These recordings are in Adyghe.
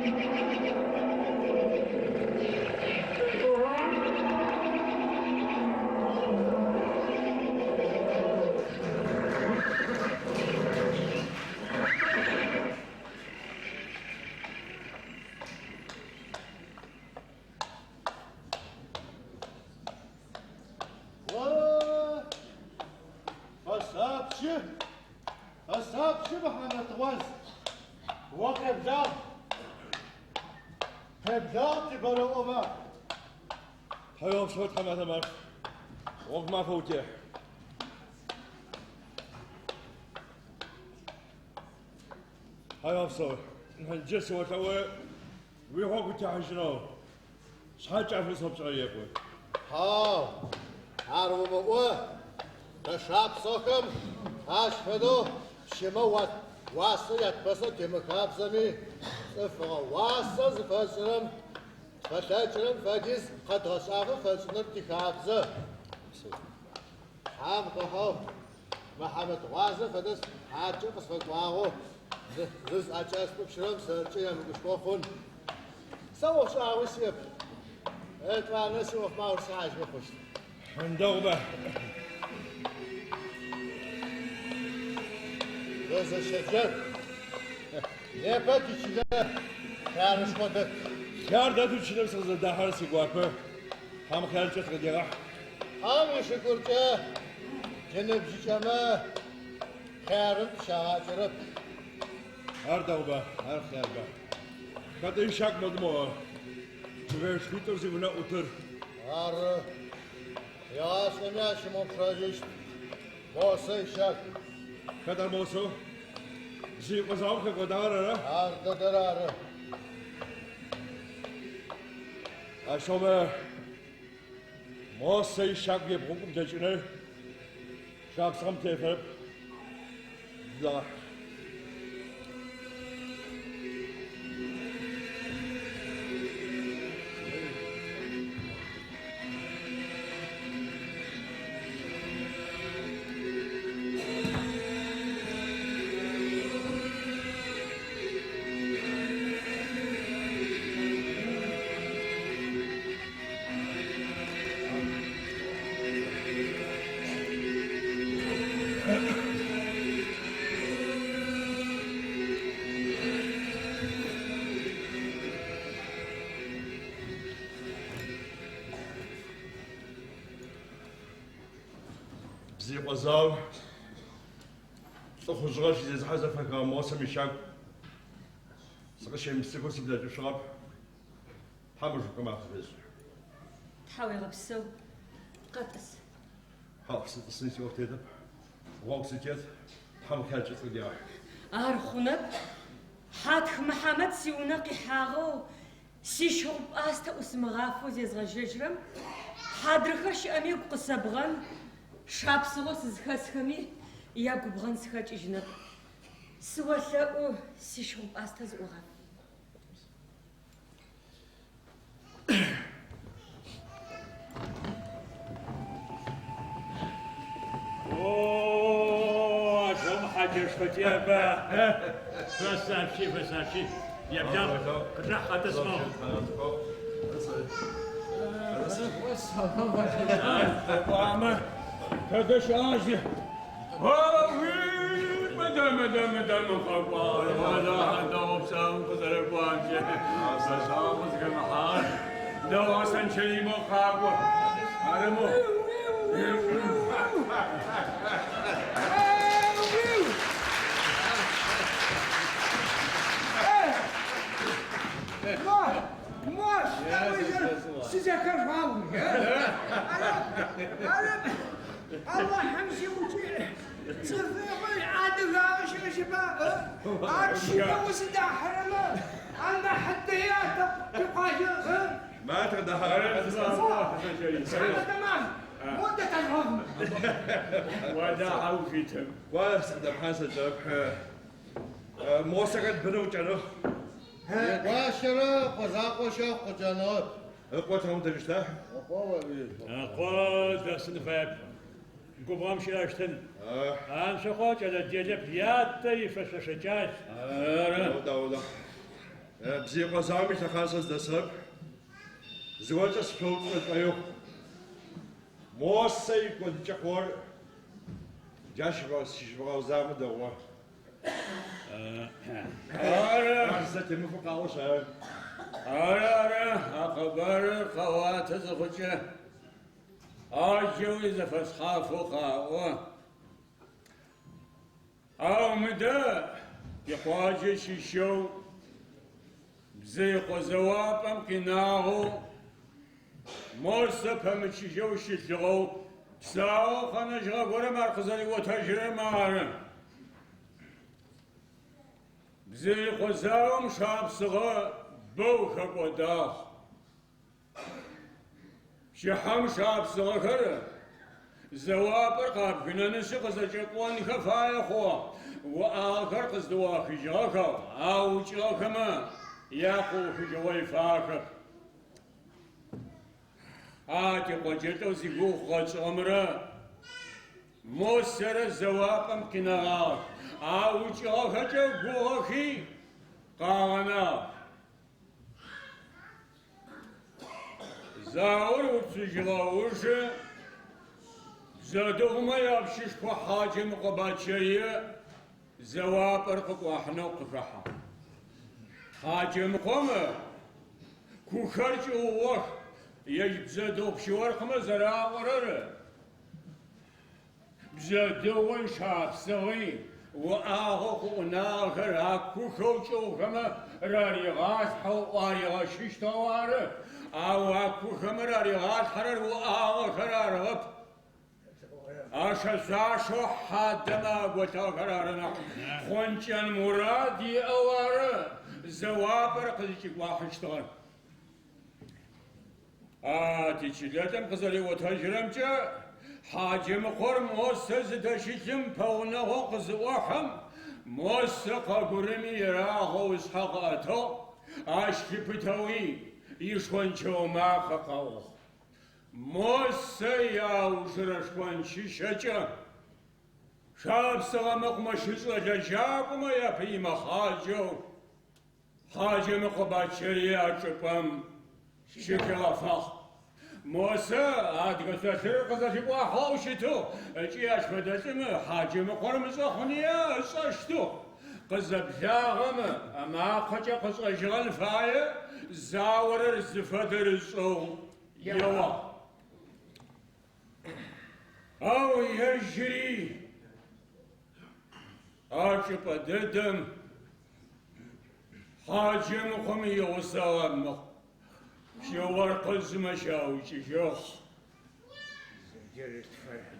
О, фэсапщы, фэсапщы, Мыхьамэт-Гъуаз. О къеблагъ, къеблагъ тибэрэӏо маф. Тхьауегъэпсэу, тхьаматэ маф. Гъогу мафэ утехь. Тхьауегъэпсэу. Джы сыолъэӏу уигъогу утехьажьынэу. Шъхьэкӏафэ зыфэпшӏыгъэр екӏу. Хьау, ар умыӏо. Тэ шапсыгъэхэм ащ фэдэу пщымэ уасэ ятпэсэу тимыхабзэми, цӏыфыгъэ уасэ зыфэтшӏырэм тфэлъэкӏырэм фэдиз къэдгъэшӏагъэ фэтшӏыныр тихабзэ. Тхьам къыхьэу Мыхьамэт гъуазэ фэдэ хьакӏэ къысфэкӏуагъэу зызӏэкӏэстӏупщырэм сэркӏэ емыкӏушхо хъун. Сэ ӏоф шӏагъуи сиӏэп. Етӏуанэ сиӏофмэ ауж сихьажьмэ хъущт. Дэгъуба. Зэщэджэгу. Непэ тичылэ хъярышхо дэт. Хъяр дэтэу чылэм сыкъызэрэдахьэрэр сигуапэ. Тхьэм хъяркӏэ тыкъыдегъахь. Тхьэм ишыкуркӏэ джы ныбжьыкӏэмэ хъярым тыщагъакӏэрэп. Ар дэгъуба, ар хъярба. Хэта ищагу модэ мо чъыгэешхуитӏур зиунэ ӏутыр? Ары, егъашӏэми ащымыгъупшэжьыщт Мосэ ищагу. Хэт ар Мосэу? Бзыикъо заом хэкӏодагъэр ара? Ар дэдэр ары. Ащыгъумэ Мосэ ищагу ебгъукӏо ублэкӏыныр шапсыгъэм тефэрэп. Благъ. Бзыикъо заом лӏыхъужъыгъэ щызезыхьэзэ фэхыгъэ Мосэм ищагу сыкъыщемыпсыхэу сыблэкӏышъугъэп. Тхьэм ышӏукӏэ мафэ фешӏ. Тхьауегъэпсэу, къэтӏыс. Хьау, сытӏысын сиӏоф тетэп. Гъогу сытет, Тхьэм хъяркӏэ тыкъыдегъахь. Ар хъунэп. Хьатх Мыхьамэт сиунэ къихьагъэу, сищыгъу-пӏастэ ӏусымыгъафэу зезгъэжьэжьрэм, хьадрыхэ щыӏэми ыгу къысэбгъэн, шапсыгъэу сызхэсхэми ягубгъэн сыхэкӏыжьынэп. Сыолъэӏу, сищыгъу-пӏастэ зыӏугъаф. О, ащыгъум хьакӏэшхо тиӏэба? Фэсапщи, фэсапщи. Еблагъ, къычӏахь, къэтӏыс моу. Къуамэ, тэдэ щыӏа джы? О-уи, мыдэ, мыдэ, мыдэ мыкъэкӏуагъ. Алахьэ дэгъу псаум къызэрэкӏуамкӏэ. Бэшӏагъэ къызхэмыхьагъэр. Дэгъу Аслъанчэрый моу къакӏо. Ары моу. Мощ, сызэхэжъугъэу. Ары, ары. Алахьым сиукӏи, цӏыфыгъи адыгагъи щыӏэжьыба? А чылэу узыдахьэрэмэ анахь дэя тикъуаджэ? Тэмам, модэ тэлгъэгъумэ. Уэлахьэ уфитым. Кӏо, сыкъыдэпхьан слъэкӏырэп. Мосэ хэт бынэу кӏэныгъ. Игуащэрэ ыкъо закъо щэхъу къыкӏэныгъэп. Ыкъо тыгъэм дэжьыщта? Ыкъо оӏуи. Ыкъо дэсын фаеп. Губгъом щыӏэщтын. Анцокъо кӏэлэ делэп, ятэ ифэшъошэ кӏал. Ары. Ода, ода. Бзыикъо заом илъэхъан сэ сыдэсыгъэп. Зыгорэкӏэ сышъоупчӏымэ сшӏоигъу. Мосэ икӏодыкӏэ хъугъэр джащ сыщыжъугъэгъозагъэмэ дэгъугъэ. Ары. Ар зэтемыфэу къаӏошъ ары. Ары, ары, а къэбарыр къаӏуатэ зыхъукӏэ, ӏаджэуи зэфэшъхьафэу къаӏо. Ау мыдэ тикъуаджэ щыщэу Бзыикъо зэуапӏэм къинагъэу, Мосэ пэмычыжьэу щылъыгъэу псаоу къэнэжьыгъэ горэм ар къызэриӏотэжьырэр мары. Бзыикъо заом шапсыгъэ бэу хэкӏодагъ. Пчыхьэм шапсыгъэхэр зэуапӏэр къабгынэнышъы къызэкӏэкӏонхэ фае хъугъэ. Уӏагъэхэр къыздыӏуахыжьыгъэхэу, аукӏыгъэхэмэ якъыухыжьыгъо ифагъэхэп. А тикъоджэлӏэу зигугъу къэтшӏыгъэмрэ Мосэрэ зэуапӏэм къинэгъагъэх. Аукӏыгъэхэкӏэ гугъэхи къагъэнагъ. Заор уцужьыгъэ ужы бжъэдыгъумэ япщышхо Хьаджэмыкъо Батчэрые зэуапӏэр къыкӏуахьынэу къыхэхьагъ. Хьаджэмыкъом кухэр кӏыгъугъэх, ежь бжъэдыгъу пщы-оркъмэ зэраӏорэр Бжъэдыгъуи Шапсыгъи уӏагъэу къыӏунагъэхэр а кухэу кӏыгъухэмэ раригъалъхьэу ӏуаригъэщыщтыгъэу ары, ау а кухэмэ раригъалъхьэрэр уӏагъэхэр арыгъэп, ӏэшэ-шъуашэу хьадэмэ аголъыгъэхэр ары нахь, хъункӏэн мурад иӏэу ары зэуапӏэр къызыкӏикӏуахьыщтыгъэр. А тичылэлӏым къызэриӏотэжьырэмкӏэ, Хьаджэмыкъор Мосэ зыдэщылъым пэгъунэгъоу къызыӏохьэм, Мосэ къэгурыми ерагъэу ышъхьэ къыӏэтыгъ, ащ лъыпытэуи ишхончэо макъэ къэӏугъ. Мосэ иаужырэ шхончыщэкӏэ шапсыгъэ мэкъумэщышӏэ лэжьакӏомэ япый мэхъаджэу Хьаджэмыкъо Батчэрые а чӏыпӏэм щыхигъэфагъ. Мосэ адыгэ шъолъырыр къызэлъикӏуахьыгъэу щытыгъ ыкӏи ащ фэдэ лӏым Хьаджэмыкъор ымышӏэ хъуния ышӏэщтыгъ. Къызэблагъэм ымакъэкӏэ къышӏэжьыгъэн фае заорэр зыфэдэр ышӏэу еуагъ. Ау ежьыри а чӏыпӏэ дэдэм Хьаджэмыкъом игъусэгъэ пщы-оркъыжъмэ щаукӏыжьыгъ.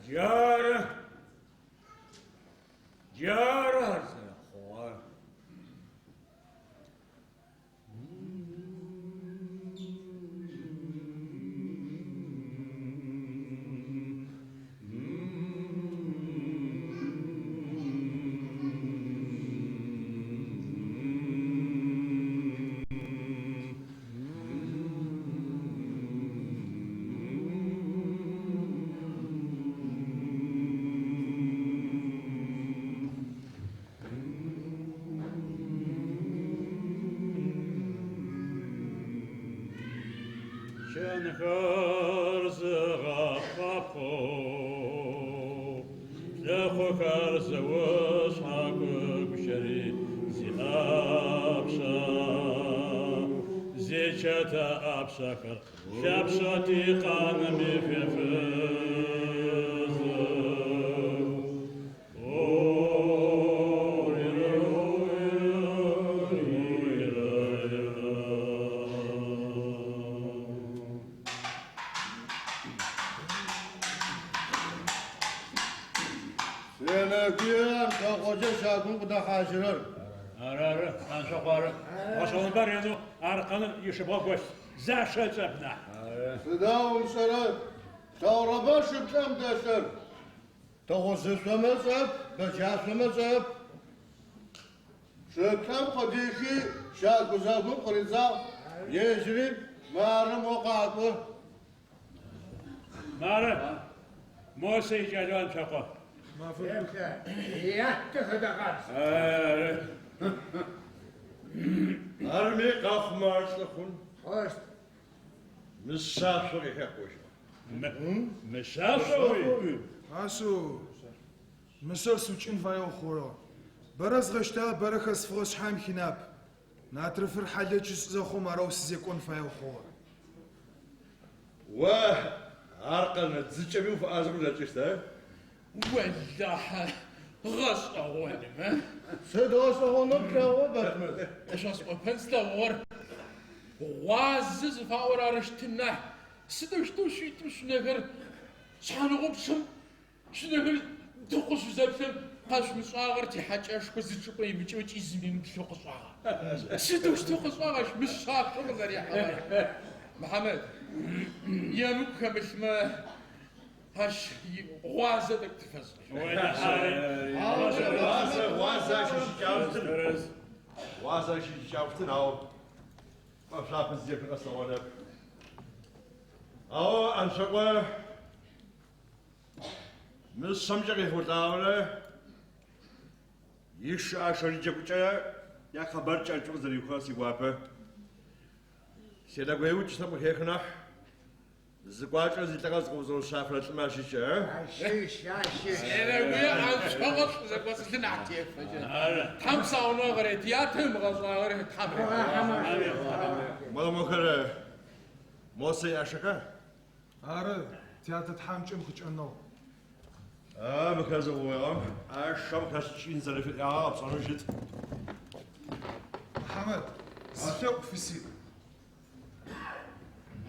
Джары, джары ар зэрэхъугъэр. Чэнхэр зыгъэпхъапхъэу, лъэхъухэр зыушъхьакӏу гущэри зиӏапшъэ, зичэтэ ӏапшъэхэр лъапшъэ тикъаными фефызых. Сенэгуе Анцокъоджэ щагум къыдэхьажьырэр. Ары, ары, Анцокъо ары. Гъэшӏэгъонба ренэу аркъэныр ишыбгъэ голъ. Зашэ ыцӏэп нахь. Сыда умышӏэрэр? Плъэгъурэба шыплӏэм дэлъыр? Тыгъужъышъомэ шӏэп, бэджашъомэ шӏэп. Шыплӏэм къыдихи, щагу жьэгум къыридзагъ, ежьыри мары мо къакӏо. Мары, Мосэ икӏалэу Анцокъо. Ятэ фэдэ къабз. Ары. Арми къэхъумэ ар лӏы хъун. Хъущт. Мышъашъо къехы къыӏожьыгъ. Мышъашъо ыӏуи? Ашъыу, мышъэр сукӏын фаеу хъугъэ. Бэрэ згъэщтагъ, бэрэ хэсфыгъэ шъхьаем хинап. Натрыфыр хьалэч ышӏы зэхъум арэу сызекӏон фаеу хъугъэ. О аркъэн дзыкӏэми уфэӏазэу къычӏэкӏыщт, а? Олахьэ гъэшӏэгъоным, а? Сыд гъэшӏэгъонэу плъэгъугъэ, Батмыз? Къышъосӏопэн слъэгъугъэр гъуазэ зыфаӏор арыщтын нахь, сыдэущтэу шъуитӏум шъунэхэр шъхьаныгъупчъэм шъунэхэр дыкъу шъузэплъэм къэшъумышӏагъэр тихьакӏэшхо зы чӏыпӏэ имыкӏэу ыкӏи зыми емыплъэу къышӏагъа? Сыдэущтэу къышӏагъ ащ мышъашъо къызэрихьыгъэр? Мыхьамэт, емыкӏу хэмылъмэ, ащ гъуазэ тӏэкӏу тыфэшӏ. Гъуазэ, гъуазэ ащ ищыкӏагъэщтын. Гъуазэ ащ ищыкӏагъэщтын, ау пӏэшъуапэ зыдепхын къэслъэгъонэп. Ау Анцокъо мышъэмкӏэ къехъулӏагъэмрэ ишы ӏашэри джэгукӏэ якъэбар кӏэкӏэу къызэриухыгъэр сигуапэ. Сенэгуе укӏытэм къыхехы нахь, зыкӏуачӏэ зилӏыгъэ зыкъыузэрэушъафэрэ лӏымэ ащыщ, э? Ащыщ, ащыщ. Сенэгуе Анцокъо лӏы зэкӏоцӏылъы нахь тефэкӏэ. Тхьэм псауныгъэ къырет, ятэ ымыгъэшӏагъэр Тхьэм регъашӏ. Модэ мохэр Мосэ иӏашэха? Ары, тятэ тхьамыкӏэм къыкӏэныгъ. А, мыхэр зыгъугъэм ӏашэм хэсшӏыкӏын зэрэфиӏагъэр къэпшӏэнэу щыт. Мыхьамэт, зы лъэӏу пфысиӏ.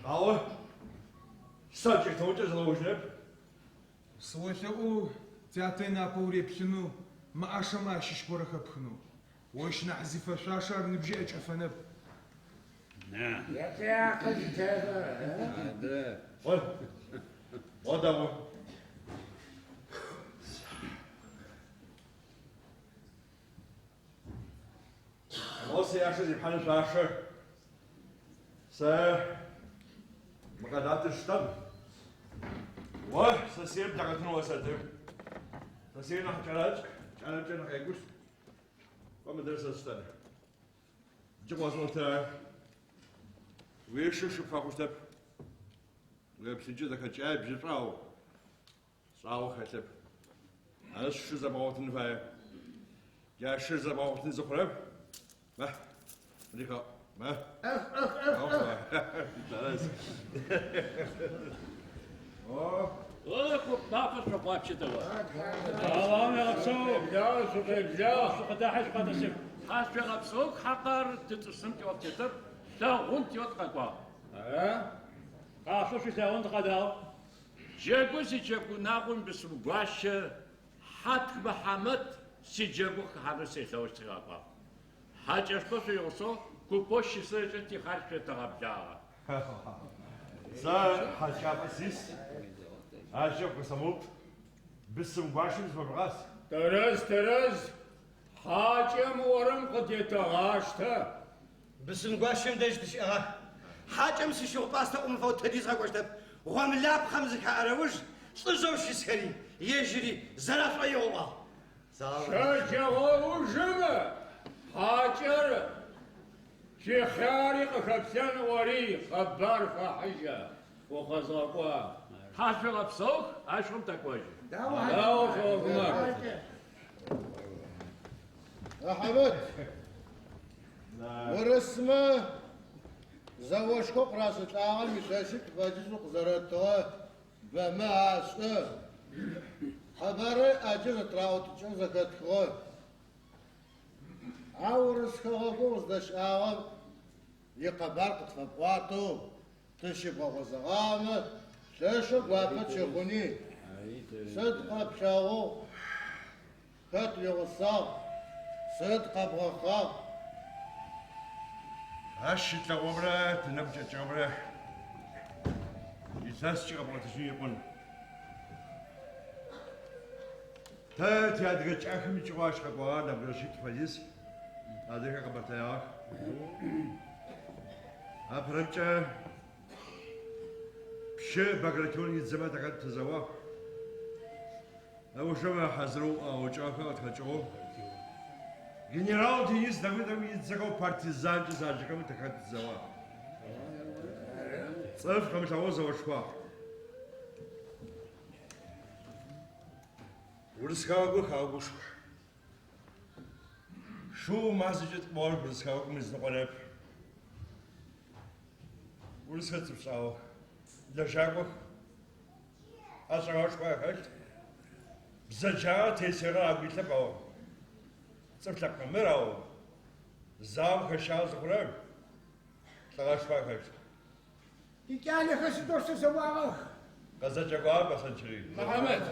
Ау сэ кӏэтэукӏэ згъэужьырэп. Сыолъэӏу тятэ ынапэ уреплъынэу, мы ӏашэмэ ащыщ горэ хэпхынэу. Ощ нахь зифэшъуашэ ар ныбжьи ӏэкӏэфэнэп. Ятэ акъыл тэфэ, Адэ. О, о дэгъу. Мосэ иӏашэ зепхьанэу шъуашэ. Сэ мы къэлатыр сштэн. О, сэсыем блэгъэтын осэты. Сэсыер нахь кӏэракӏ, кӏалэмкӏэ нахь екӏущт. Кӏо мыдэр сэ сштэн. Джы къыосӏотырэр. Уишы шы пфэхъущтэп. Уеплъынкӏэ зэхэкӏае бжьышӏо, ау шӏагъо хэлъэп. Арышъ, шы зэбгъэгъотын фае. Джа шыр зэбгъэгъотын зыхъурэм, мэ, мыри хаӏу, мэ. Тэрэз. О, О, куп мафэ шъукъуапщы тэӏо. Алахьым егъэпсэу. Шъукъеблагъ, Шъукъыдахьэ, шъукъэтӏысых. Тхьашъуегъэпсэух, Хьакъар, тытӏысын тиӏоф тетэп, лъэгъун тиӏоу тыкъэкӏуагъ. Къашъо шъуилъэгъун тыкъэнагъ. Джэгу зиджэгу унагъом ибысымгуащэ Хьатх Мыхьамэт сиджэгу хыхьанэу селъэӏушъ сыкъэкӏуагъ. Хьакӏэшхо шъуигъусэу купэу щысыр ыкӏи тихъяр шъуетэгъэблагъэ. Сэ хьакӏапӏэ сис, ащкӏэ укъысэмыупчӏ, бысымгуащэм зыфэжъугъас. Тэрэз, тэрэз, хьакӏэм ыӏорэм къыдетэгъаштэ. Бысымгуащэм дэжь тыщыӏэгъах. Хьакӏэм сищыгъу-пӏастэ ӏумыфэу тэди згъэкӏощтэп. Гъомылапхъэм зыхаӏэрэ уж лӏыжъэу щысхэри, ежьыри зэрашӏоигъу ыӏуагъ. Щэджэгъоужым хьакӏэр тихъяри къыхэплъэн ыӏори къэбар фахьыжьа, укъэзгъэкӏуагъ. Тхьашъуегъэпсэух, ащыгъум тэкӏожьы. Дау шъугъэгумэкӏ. Мыхьамэт, урысмэ зэошхо къырашӏылӏагъэм илъэситӏу фэдиз укъызэрэтыгъэ бэмэ ашӏэ. Къэбарыр ӏаджи зэтыраӏотыкӏэу зэхэтхыгъэ. Ау урыс хэгъэгоу уздэщыӏагъэм икъэбар къытфэпӏуатэу тыщыбгъэгъозэгъагъэмэ, лъэшэу гуапэ тщыхъуни. Сыд къэплъэгъугъ, хэт уигъусагъ, сыд къэбгъэхъагъ? Ащ щытлъэгъугъэмрэ тынэгу кӏэкӏыгъэмрэ илъэскӏэ къэбгъотыжьын икъун. Тэ тиадыгэ кӏахэм икӏыгъэу ащ къэкӏогъагъэр нэбгырэ шъитӏу фэдиз, адыгэхэр къэбэртэягъэх. Апэрэмкӏэ пщы Багратион идзэмэ тахэт тызэуагъ. Ыужым хьазырэу уӏэгъэ укӏыгъэхэр къытхэкӏыгъэу. Генерал Денис Давыдовым идзэхэу партизанкӏэ заджэхэрэм тыхэт зэуагъ. Цӏыф къэмылъэгъоу зэошхуагъ. Урыс хэгъэгур хэгъэгушху. Шыу мазэкӏэ ткӏугъэр урыс хэгъэгум изыныкъорэп. Урысхэр цӏыф шӏагъох, лэжьакӏох, ӏэшӏэгъэшхо ахэлъ, бзэджагъэ тесыгъэ агу илъэп, ау цӏыф лъэпкъ мамыр, ау заом хэщагъэ зыхъурэм лӏыгъэшхо ахэлъ. Тикӏалэхэр сыдэущтэу зэуагъэх? Къызэкӏэкӏуагъэп, Аслъанчэрый. Мыхьамэт,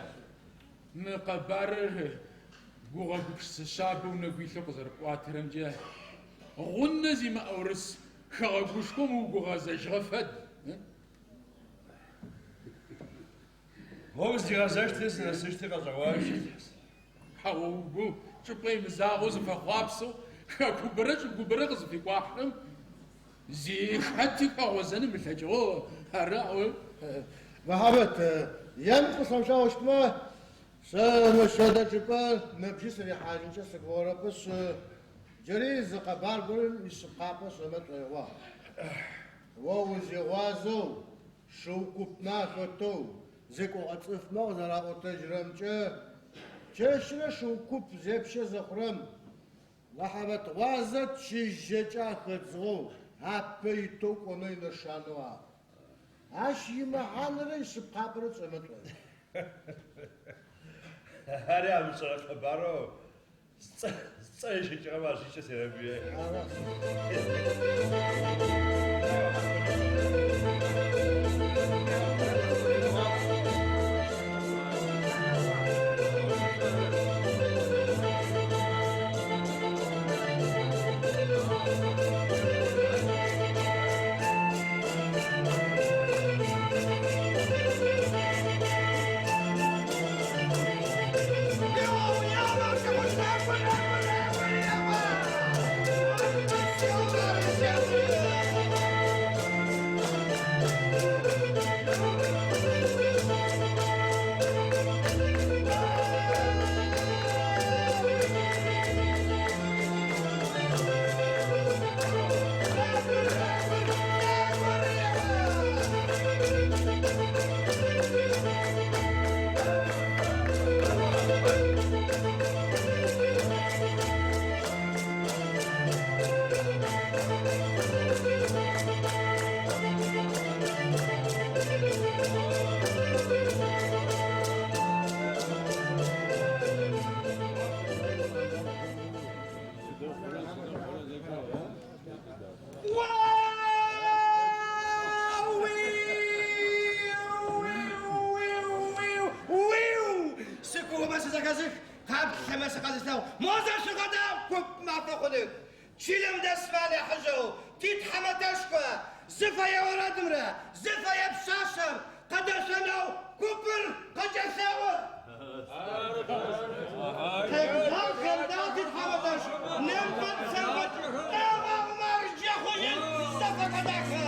мы къэбарыр гугъэ-гупшысэ шъабэу унэгу илъэу къызэрэпӏуатэрэмкӏэ, гъунэ зимыӏэ урыс хэгъэгушхом угу гъэзэжьыгъэ фэд. Гъогу зигъэзэщтри зынэсыщтри къэшӏэгъуаеу щыт. Ау угу чӏыпӏэ имызагъэу зыфэхъуапсэу хэкубэрэ чӏыгубэрэ къызыфикӏуахьырэм зи хэти хэгъозэн ымылъэкӏыгъэу ары, ау. Мыхьамэт, емыкӏу къысфэмылъэгъущтмэ, сэ мыщ фэдэ чӏыпӏэ ныбжьи сырихьажьынкӏэ сыгугъэрэпышъ, джыри зы къэбар горэм ишъыпкъапӏэ сшӏэмэ шӏоигъуагъ. О узигъуазэу, шыу купмэ ахэтэу, зекӏогъэ цӏыфмэ къызэраӏотэжьырэмкӏэ, чэщрэ шыу куп зепщэ зыхъурэм, Мыхьамэт гъуазэр чыжьэкӏэ ахэдзыгъэу, апэ итэу кӏонэу инэшанэу аӏо. Ащ имэхьанэрэ ишъыпкъапӏэрэ тшӏэмэ тшӏоигъу. Ари амышӏэрэ къэбарэу сцӏэ ищыкӏыгъэм ащыкӏэ сенэгуе. Сыкуомэ сызэхэзых, къаплъэмэ сыкъэзылъэгъу, мо зэ шъукъэдаӏу, куп мафэ хъуных. Чылэм дэсмэ анахьыжъэу титхьамэтэшхо зыфэе орэдымрэ зыфэе пшъашъэм къыдэшъонэу купыр къыкӏэлъэӏу. Къеблагъ, къеблагъ, титхьамэтэшху, нэм фэд, псэм фэд, къэгъагъмэ джэхъужьын зэфэкӏо дахэ.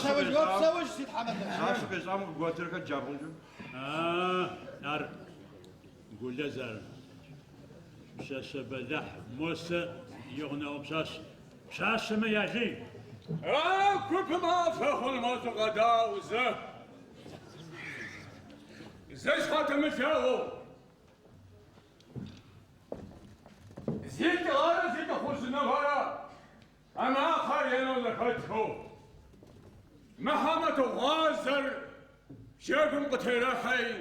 Опсэужь, опсэужь, ситхьаматэ. Пшъашъэ къешӏагъэм къыготыр хэт джабгъумкӏэ? Ар Гулэз ары. Пшъэшъэ бэлахь Мосэ игъунэгъу пшъашъ. Пшъашъэмэ ялый. А куп мафэ хъунмэ шъукъэдаӏу зэ. Зышъхьэ тымылъэгъоу. Зилӏыгъэрэ зилӏыхъужъныгъэрэ амакъэ ренэу зэхэтхэу Мыхьамэт гъуазэр пчэгум къытерэхьи,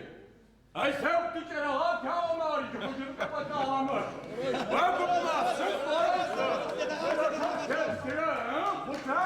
ылъэгу тыкӏэрэгъэт аӏомэ ар джы хъужьын къэпӏэтагъэмэ, о куп маф, сыд пӏорэ зэ, теплъырэ, ы, хъута?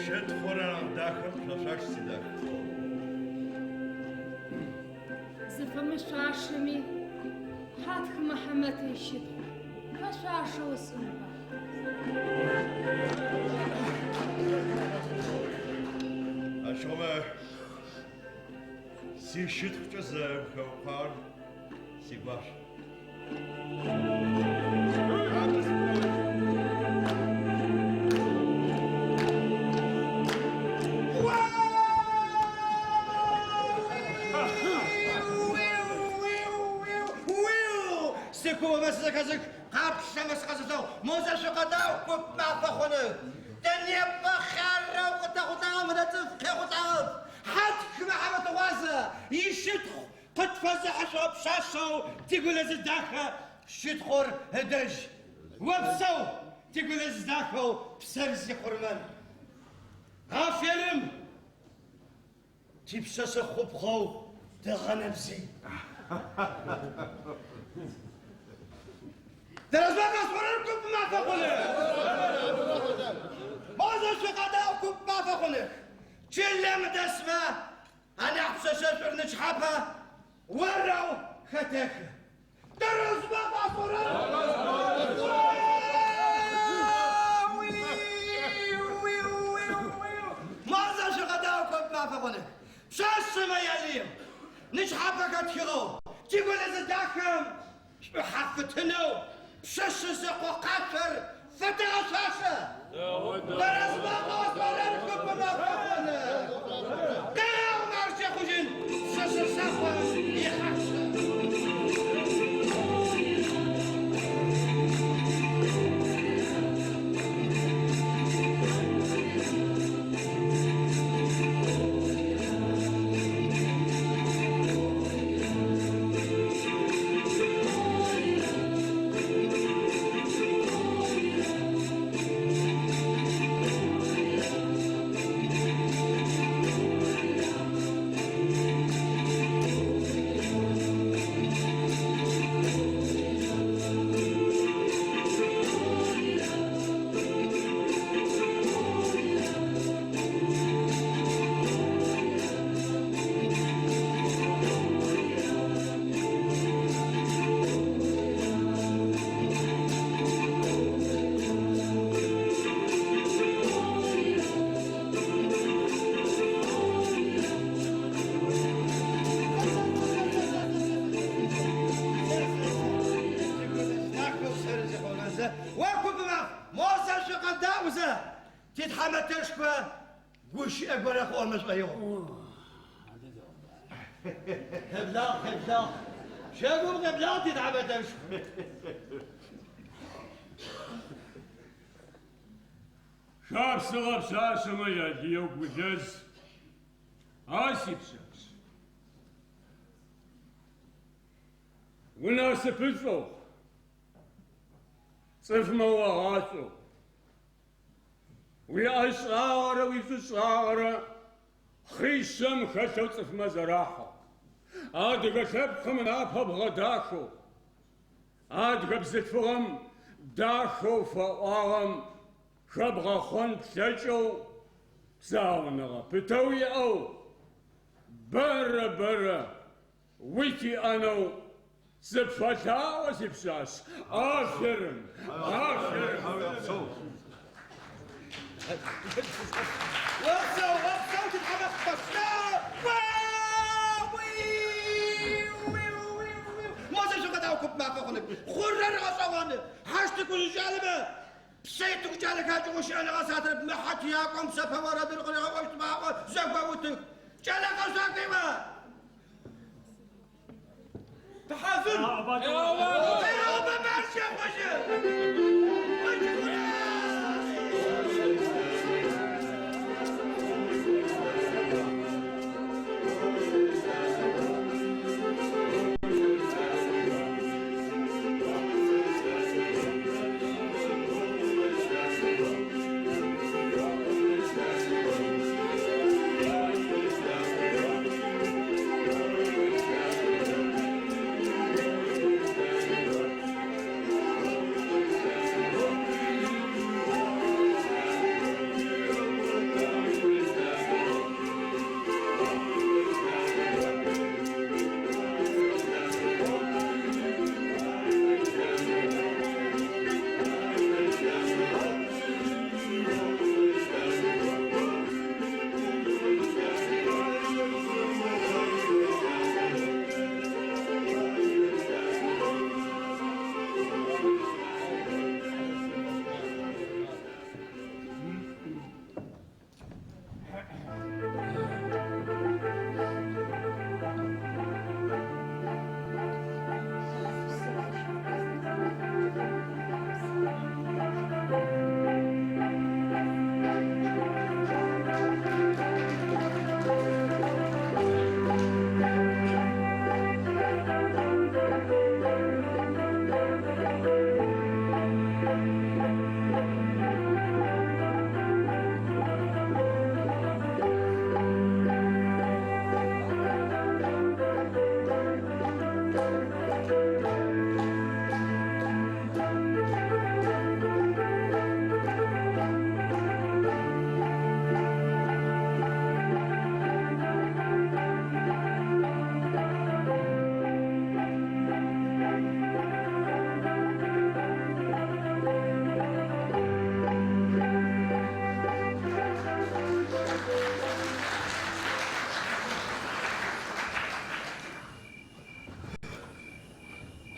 Щытхъур анахь дахэм фэшъуаш, сидах. Зыфэмышъуашэми, Хьатх Мыхьамэт ищытхъу фэшъуашэу ышӏынба. Ащыгъумэ, сищытхъукӏэ зэрэмыхэукъуагъэр сигуап. Сыкуомэ сызэхэзых, къаплъэмэ сыкъэзылъэгъу, мо зэ шъукъэдаӏу, куп мафэ хъуных. Тэ непэ хъярэу къытэхъулӏагъэм фэдэ цӏыф къехъулӏагъэп. Хьатх Мыхьамэт гъуазэ ищытхъу къытфэзыхьышъугъэ пшъашъэу тиГулэзы дахэ щытхъур ыдэжь. Опсэу, тиГулэз дахэу псэр зикъурмэн. Аферым! Типшъэшъэ хъупхъэу тыгъэнэбзый. Тэрэзба къасӏорэр, куп мафэ хъуных! Мо зэ шъукъэдаӏу, куп мафэ хъуных! Чылэм дэсмэ анахь пшъэшъэшӏур нычхьапэ орэу хэтэхы. Тэрэзба къасӏорэр? Мо зэ шъукъэдаӏу, куп мафэ хъуных! Пшъашъэмэ ялыеу, нычхьапэ хэтхыгъэу, тиГулэзы дахэм шӏухьафтынэу пшъэшъэ зэкъо къашъор фэтэгъэшъуашэ! Тэрэзба къасӏорэр, куп мафэ хъуных! Къегъэгъу марджэ хъужьын пшъэшъэ закъом ихьакӏэ. Титхьамэтэшхо гущыӏэ горэ къыӏомэ шӏоигъу. Къеблагъ, къеблагъ. Щагум къеблагъ, титхьамэтэшху. Шапсыгъэ пшъашъэмэ ялыеу Гулэз, а сипшъашъ. Унасыпышӏоу, цӏыфмэ уагъашӏоу, уиӏэшӏагъэрэ уишӏушӏагъэрэ хъишъэм хэлъэу цӏыфмэ зэрахьэу, адыгэ лъэпкъым ынапэ бгъэдахэу, адыгэ бзылъфыгъэм дахэу фэӏуагъэм хэбгъэхъон плъэкӏэу, псауныгъэ пытэ уиӏэу, бэрэ бэрэ утиӏэнэу сыпфэлъаӏо, сипшъашъ. Аферым! Аферым! Опсэу, опсэу, титхьамэтэшху! Мосэ шъукъэдаӏу куп мафэ хъуных. Хъурэр гъэшӏэгъоны. Хьащтыку кӏалэмэ Псэйтыку кӏалэхэр акӏыгъоу щыӏэныгъэ сатырэп. Мы хьатыякӏом псэпэ орэдыр къыригъэӏощтмэ аӏо, зэгоутых. Кӏэлэ къэшъуакӏуимэ! Тыхьазыр! Къегъэубэ марш ехъожьы!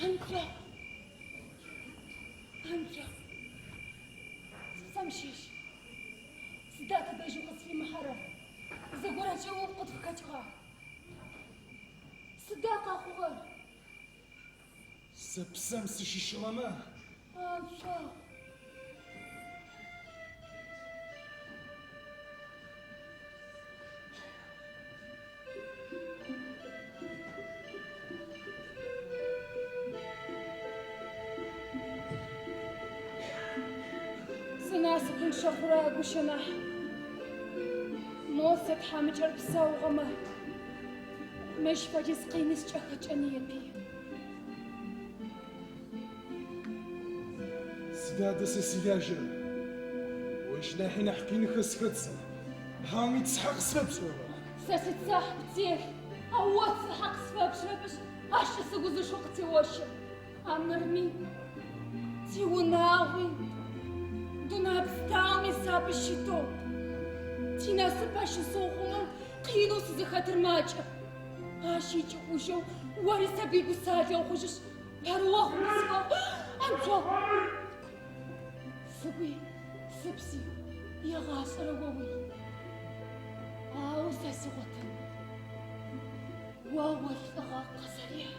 Анцо! Анцо! Сыпсэм щыщ. Сыда тадэжь укъызфимыхьэрэр? Зэгорэкӏэ угу къытфыхэкӏыгъа? Сыда къэхъугъэр? Сэ псэм сыщыщыгъэмэ. Анцо! Сынасыпынчъэ хъурэ гущэ нахь. Мосэ тхьамыкӏэр псаугъэмэ, мыщ фэдиз къини скӏэхэкӏэныепи. Сыда адэ сэ силажьэр? Ощ нахьи нахь къинхэр схэт сэ. Хьауми цыхьэ къысфэпшӏырэба? Сэ сицыхь птелъ, ау о цыхьэ къысфэпшӏырэпышъ, ащкӏэ сыгу зышэу къытеощэ. Амырми, тиунагъуи, дунай пстэуми сапыщытэу, тинасып ащысыухъумэу къинэу сызыхэтыр макӏэп. Ащ икӏыӏужьэу ори сабый гусалэ ухъужьышъ, пэрыохъу къысфэхъу, Анцо! Сыгуи, сыпси. Егъашӏэрэ оуи. Ау сэ сигъотын. О уилӏыгъэ къызэрихь.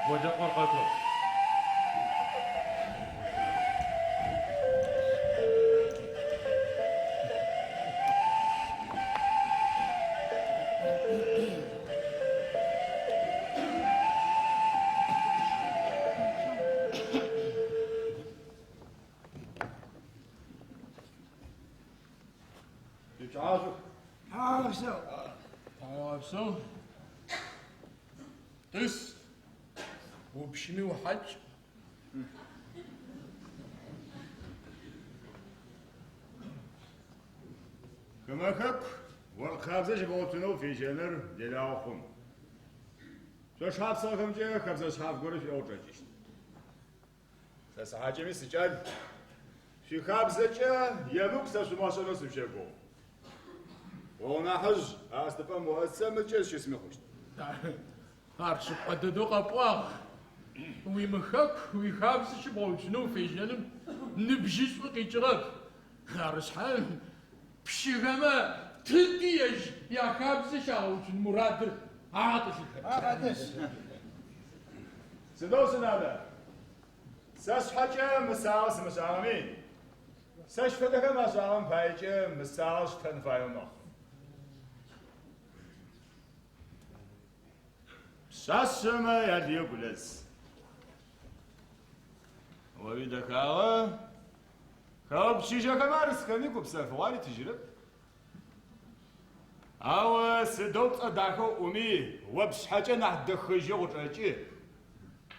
Болэкъор къэкӏо. Тикӏасэх. Тхьауегъэпсэу. Тхьауегъэпсэу. Тӏыс. Упщыми ухьакӏ. Хымэ хэку оркъ хабзэ щыбгъэуцунэу уфежьэныр делагъэ хъун. Шъо шапсыгъэхэмкӏэ хэбзэ шъхьаф горэ шъуиӏэу къычӏэкӏыщт. Сэ сыхьакӏэми сыкӏал. Шъуихабзэкӏэ емыкӏу сэшъумыгъэшӏэнэу сышъущэгугъы. О унахьыжъ, а стыпӏэм о сэ мыкӏэ сыщысми хъущт. Ар шъыпкъэ дэдэу къэпӏуагъ. Уимыхэку, уихабзэ щыбгъэуцунэу уфежьэным ныбжьышӏу къикӏыгъэп. Ары шъхьаем, пщыхэмэ тыди ежь яхабзэ щагъэуцун мурадыр агъэтӏылъыхэрэп. Сыдэу сынадэ? Сэ сшъхьэкӏэ мысагъэ сымышӏагъэми, сэщ фэдэхэм ашӏагъэм паекӏэ мысагъэ сштэн фаеу мэхъу. Пшъашъэмэ ялые Гулэз. О уидэхагъэ хэгъэгу чыжьэхэм арысхэми гупсэфыгъо аритыжьырэп. Ау сыдэу пцӏэ дахэу ӏуми, о пшъхьэкӏэ нахь дэхэжьэу къычӏэкӏы,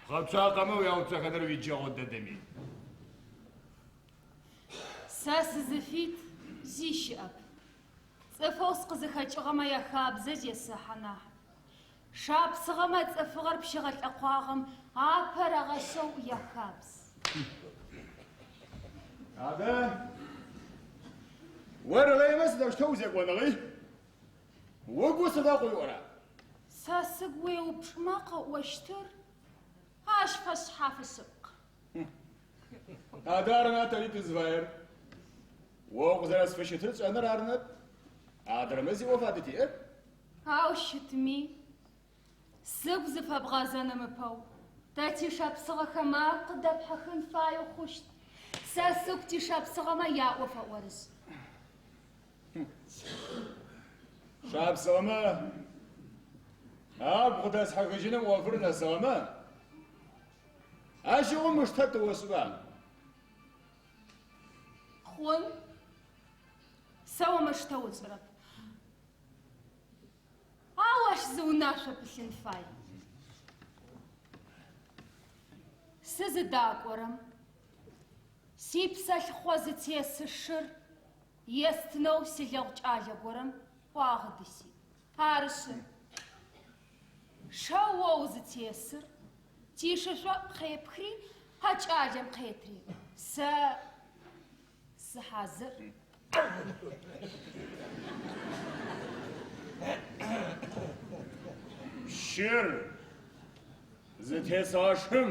пхъэ цуакъэмэ уяуцохэныр уиджэгъо дэдэми. Сэ сызыфит зи щыӏэп. Цӏыфэу сыкъызыхэкӏыгъэмэ яхабзэ зесэхьэ нахь. Шапсыгъэмэ цӏыфыгъэр пщыгъэ-лӏэкъуагъэм апэ рагъэшъэу яхабз. Адэ, орыгъэемэ сыдэущтэу узекӏоныгъи? Угу сыда къыуиӏора? Сэ сыгу уеупчӏымэ къыӏощтыр ащ фэшъхьафы шъыпкъ. Адэ арына тэри тызыфаер. О укъызэрэсфыщытыр тшӏэныр ары ныӏэп. Адрэмэ зи ӏоф адытиӏэп. Ау щытми, сыгу зыфэбгъэзэным ыпэу, тэ тишапсыгъэхэм агу къыдэпхьыхын фаеу хъущт. Сэ сыгу тишапсыгъэмэ яӏо фэӏорышӏ. Шапсыгъэмэ агу къыдэсхьыхыжьыным ӏофыр нэсыгъэмэ, ащыгъум мыштэ тыошӏыба? Хъун. Сэ о мыштэ усшӏырэп. Ау ащ зы унашъо пылъын фай. Сызыдакӏорэм сипсэлъыхъо зытесы шыр естынэу силэгъу кӏалэ горэм ӏуагъэ дысиӏ. Арышъы, Шэу о узытесыр, тишышӏоӏу къепхри, а кӏалэм къетри. Сэ сыхьазыр. Пщыр зытесыгъэ шым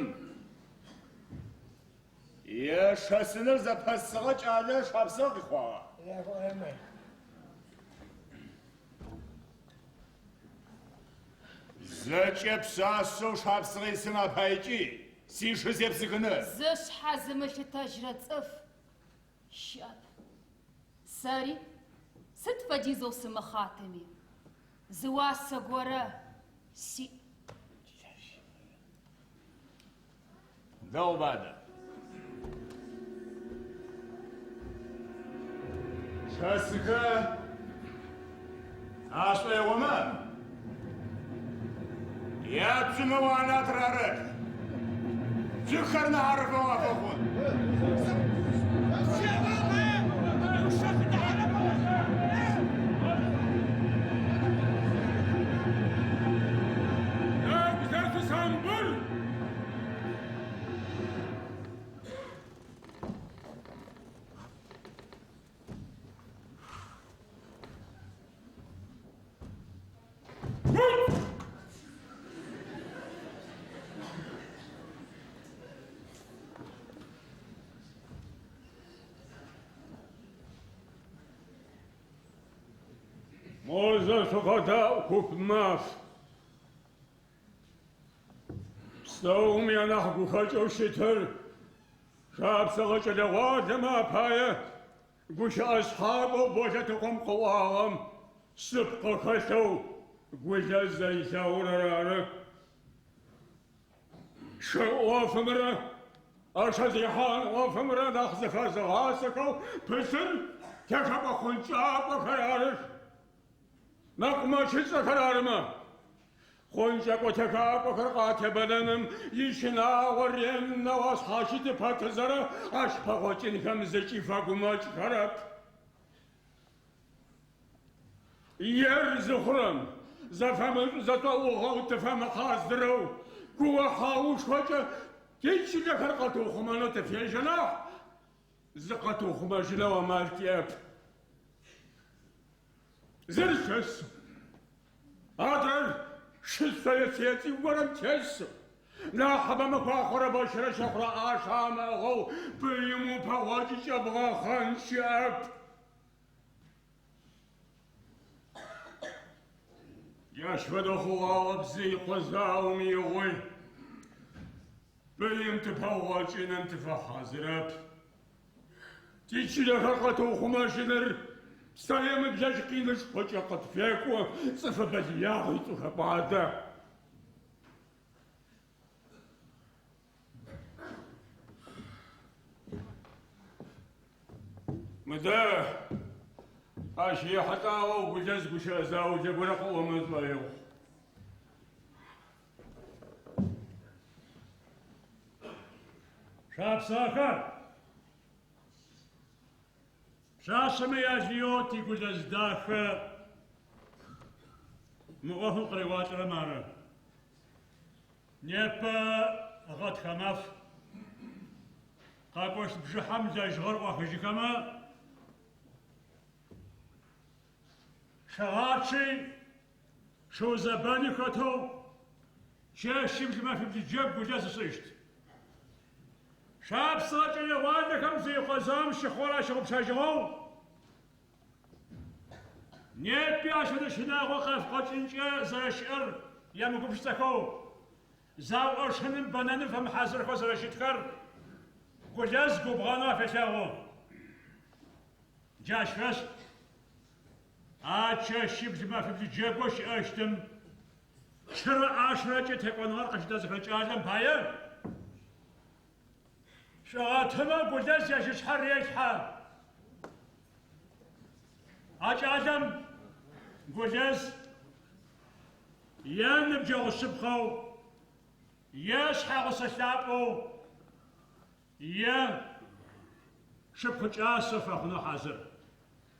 ешэсыныр зэпэсыгъэ кӏалэ Шапсыгъэ къихъуагъа? Зэкӏэ пшъашъэу Шапсыгъэ исым апаекӏи сишы сепсыхынэп. Зышъхьэ зымылъытэжьрэ цӏыф щыӏэп. Сэри, сыд фэдизэу сымыхъатэми, зы уасэ горэ сиӏ. Дэгъуба адэ. Шэсыхэ ашӏоигъомэ, яцумэ уанэ атырарэх. Цухэр нахь ӏэрыфэгъу афэхъун. Нэгу зэшъусамбыр! Мо зэ шъукъэдаӏу, куп маф. Пстэуми анахь гухэкӏэу щытыр шапсыгъэ кӏэлэ-гъуалэмэ апае гущыӏэ шъхьакӏоу Болэтыкъом къыӏуагъэм шъыпкъэ хэлъэу Гулэз зэрилъэгъурэр ары. Шы ӏофымрэ ӏэшэзехьан ӏофымрэ нахь зыфэзыгъасэхэу пылъыр техэкӏо-хъункӏакӏохэр арых. Мэкъумэщышӏэхэр арымэ, хъункӏэкӏо-техакӏохэр къатебэнэным ищынагъо ренэу ашъхьащыты пэтызэрэ ащ пэгъокӏынхэм зыкӏи фэгумэкӏхэрэп. Ер зыхъурэм зэфэмышӏу-зэтӏоӏугъэу тыфэмыхьазырэу куо-хьаушхокӏэ тичылэхэр къэтыухъумэнэу тыфежьэ нахь, зыкъэтыухъумэжьынэу амал тиӏэп. Зыр шэсэу, адрэр шы шъое-цые цӏыкӏу горэм тесэу, нахьыбэмэ куахъорэ бощырэ щэхъурэ ӏашэ амыӏыгъэу пыим упэгъокӏыкӏэ бгъэхъэн щыӏэп. Джащ фэдэу хъугъагъэ Бзыикъо заом игъуи, пыим тыпэгъокӏыным тыфэхьазырэп. Тичылэхэр къэтыухъумэжьыныр псэемыблэжь къинышхокӏэ къытфекӏо, цӏыфыбэ лыягъи тӏухэкӏуадэ. Мыдэ, ащ ехьылӏагъэу Гулэз гущыӏэ заулэ горэ къыӏомэ шӏоигъу. Шапсыгъэхэр! Пшъашъэмэ ялыеу ти Гулэз дахэ мы ӏофым къыриӏуалӏэрэм ары. Непэ гъэтхэ маф. Къэкӏощт бжыхьэм лэжьыгъэр ӏуахыжьыхэмэ, шыгъачъи, шыу зэбэни хэтэу чэщибл-мэфибл джэгу Гулэз ышӏыщт. Шапсыгъэ кӏэлэ-гъуалэхэм Бзыикъо заом щыхъугъэр ащыгъупшэжьыгъэу, непи ащ фэдэ щынагъо къафыкъокӏынкӏэ зэрэщыӏэр ямыгупшысэхэу, зауӏэшыным, бэнэным фэмыхьазырхэу зэрэщытхэр Гулэз губгъэнэу афелъэгъу. Джащ фэшӏ а чэщибл-мэфибл джэгоу щыӏэщтым шырэ ӏашэрэкӏэ текӏоныгъэр къыщыдэзыхырэ кӏалэм пае шӏугъэтынэу Гулэз ежь ышъхьэ релъхьэ. А кӏалэм Гулэз е ныбджэгъу шъыпкъэу, е шъхьэгъусэ лъапӏэу, е шыпхъу кӏасэу фэхъунэу хьазыр.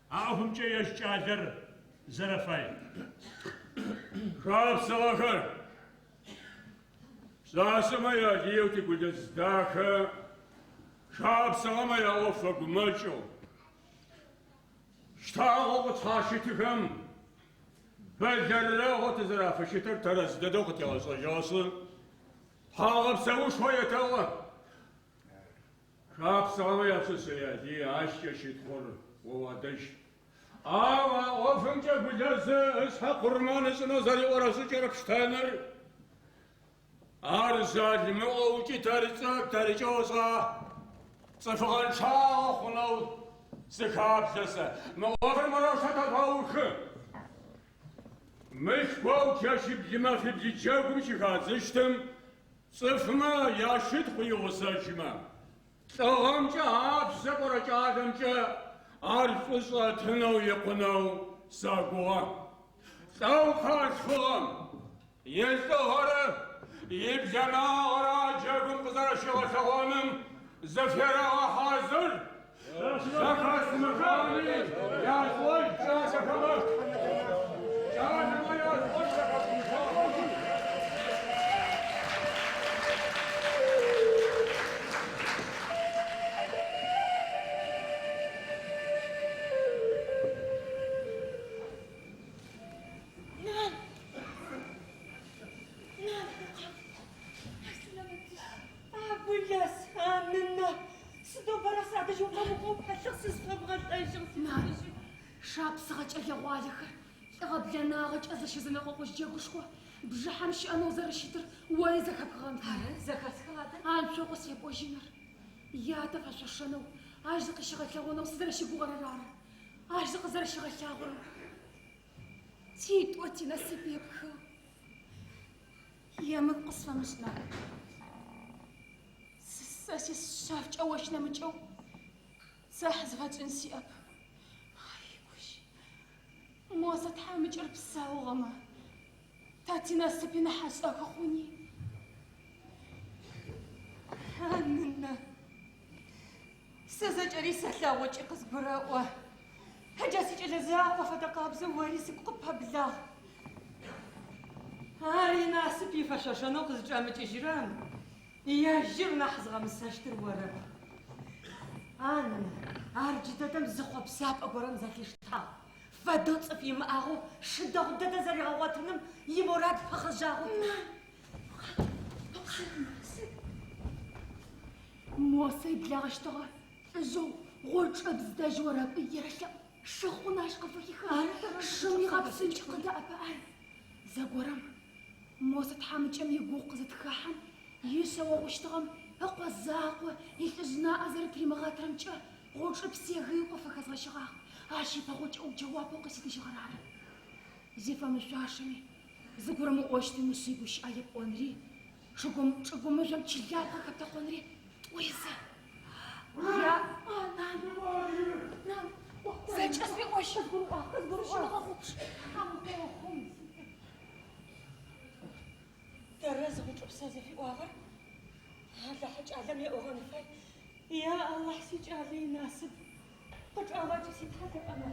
А ӏофымкӏэ ежь кӏалэр зэрэфай. Шапсыгъэхэр! Пшъашъэмэ ялыеу ти Гулэз дахэ шапсыгъэмэ яӏоф фэгумэкӏэу, щтагъэу къытшъхьащытыхэм бэлэрэгъоу тызэрафыщытыр тэрэз дэдэу къытигъэшӏэжьыгъэшъы, тхьагъэпсэушхо етэӏо. Шапсыгъэмэ япшъэшъэ ялые ащкӏэ щытхъур о уадэжь. Ау а ӏофымкӏэ Гулэзы ышъхьэ къурмэн ышӏынэу зэриӏорэ шӏыкӏэр пштэныр, ар жъалымыгъэу ыкӏи тэркӏэ, тэркӏэ ошӏа, цӏыфыгъэнчъагъэ хъунэу сыхаплъэ сэ. Мы ӏофыр морэущтэу тэжъугъэухы. Мылъкоу чэщибли-мэфибли джэгум щыхадзыщтым цӏыфмэ ящытхъу игъусэжьмэ, Лӏыгъэмкӏэ апшъэ кӏорэ кӏалэмкӏэ ар шӏушӏэ тынэу икъунэу сэгугъэ. Лӏэу къалъфыгъэм илӏыгъэрэ иблэнагъэрэ а джэгум къызэрэщигъэлъэгъоным зыферэгъэхьазыр. Зэхэсмыхыгъэми яшӏошӏ кӏалэхэмэ, кӏалэмэ яшӏошӏ зэхэсмыхыгъэми. Нан! Нан, укъакӏу! А Гулэз, а нынэ, сыдэу бэрэ садэжь укъэмыкӏоу пэлъыгъ, сызфэбгъэлӏэжьыгъ, Нан, сисыжьы. шапсыгъэ кӏэлэ-гъуалэхэр лӏыгъэ-блэнагъэкӏэ зыщызэнэкъокъущт джэгушхо бжыхьэм щыӏэнэу зэрэщытыр ори зэхэпхыгъэн фае. Ары, зэхэсхыгъ адэ. Анцокъо сепӏожьыныр, ятэ фэшъошэнэу, ащ зыкъыщигъэлъэгъонэу сызэрэщыгугъэрэр ары. Ащ зыкъызэрэщигъэлъагъорэм титӏо тинасып епхыгъ. Емыкӏу къысфэмышӏ, нан. Сэ сишъэфкӏэ ощ нэмыкӏэу цыхь зыфэтшӏын сиӏэп. Ай, гущ, Мосэ тхьамыкӏэр псаугъэмэ, тэ тинасыпи нахь ӏэшӏэхы хъуни. А нынэ, сэ зэкӏэри сэлъэгъу ыкӏи къызгурэӏо. Джа сикӏэлэ закъо фэдэ къабзэу ори сыгу къыппэблагъ. Ар инасып ифэшъошэнэу къызычӏэмыкӏыжьырэм, ежьыр нахь зыгъэмысэщтыр орэп. А нынэ, ар джыдэдэм зы хъопсапӏэ горэм зэлъиштагъ. Фэдэу цӏыф имыӏагъэу шы дэгъу дэдэ зэригъэгъотыным имурад фэхъыжьагъэу. Мосэ иблагъэщтыгъэ лӏыжъэу Гъучӏыпс дэжь орэкӏуи ерэлъэӏу, шы хъун ащ къыфыхихын, шым игъэпсынкӏи къыдэӏэпыӏэн. Зэгорэм Мосэ тхьамыкӏэм игугъу къызытхахьэм, ишъэогъущтыгъэм ыкъо закъо илӏыжъ наӏэ зэрэтыримыгъэтырэмкӏэ Гъучӏыпс егыеу къыфыхэзгъэщыгъагъ, ащ ипэгъокӏэу джэуапэу къыситыжьыгъэр ары. Зифэмышъуашэми, зыгурымыӏощтым ушъый гущыӏэ епӏонри, чӏыгум чӏыгу мыжъом чылапхъэ хэптэкъонри тӏури зы. Я, а, нан, нан, зэкӏэ сфеӏощ, зыщымыгъэгъупш, Тхьэм укъеухъум. Тэрэз Гъучӏыпсэ зыфиӏуагъэр Алахьы кӏалэм еӏогъэн фай. Я Алахь, сикӏалэ инасып къычӏэгъэкӏ, си Тхьэ лъэпӏэ.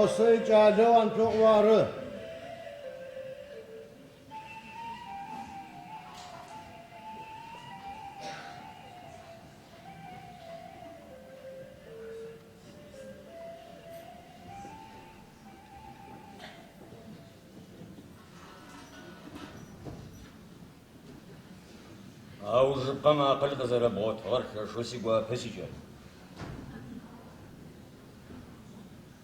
Мосэ икӏалэу Анцокъу ары. Аужыпкъэм акъыл къызэрэбгъотыгъэр лъэшэу сигуапэ, сикӏал.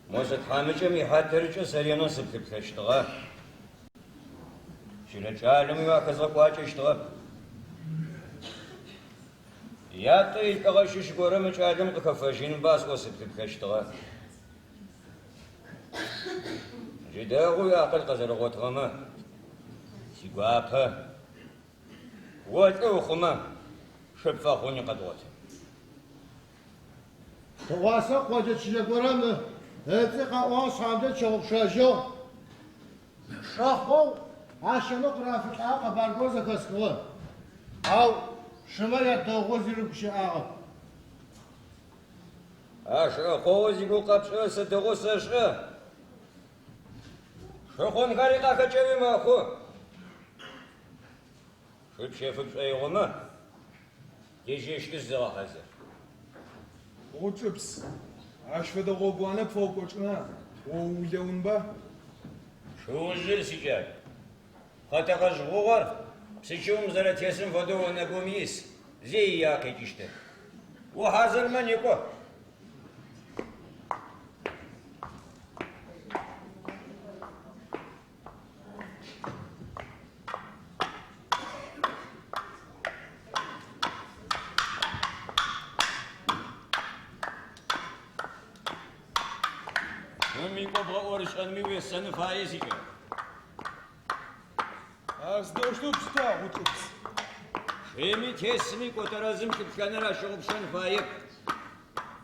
Мосэ тхьамыкӏэм ихьатыркӏэ сэ ренэу сыплъыплъэщтыгъэ. Чылэ кӏалэми уахэзгъэкӏуакӏэщтыгъэп. Ятэ илӏыгъэ щыщ горэ мы кӏалэм къыхэфэжьынба сӏоу сыплъыплъэщтыгъэ. Джы дэгъоу уиакъыл къэзэрэгъотыгъэмэ, сигуапэ. О лӏы ухъумэ, шы пфэхъуни къэдгъотын. Тыгъуасэ къоджэ чылэ горэм ыцӏи къаӏуагъ шъхьамкӏэ тщыгъупшэжьыгъ. Шэхъоу ащэнэу къырафылӏагъэ къэбар горэ зэхэсхыгъэ. Ау шымэ ядэгъугъэ зи рыгущыӏагъэп. А шэхъоу зигугъу къэпшӏырэр сэ дэгъоу сэшӏэ. Шыхъунхэри къахэкӏэуи мэхъу. Шы пщэфы пшӏоигъомэ, ежьэщтышъ зыгъэхьазыр. Гъучӏыпс, ащ фэдэ гъогуанэ пфэукӏочӏына, о уулэунба? Шыужъыр, сикӏал, пхъэтэкъэжъ гъугъэр псычэум зэрэтесым фэдэу онэгум ис, зи иягъэ къекӏыщтэп. Ухьазырмэ, некӏо. Шым икӏо бгъэӏорышӏэнми уесэн фае, сикӏал. Ар сыдэущтэу пштэ, Гъучӏыпс? Шыми тесми кӏо тэрэзым лъыплъэныр ащыгъупшэн фаеп.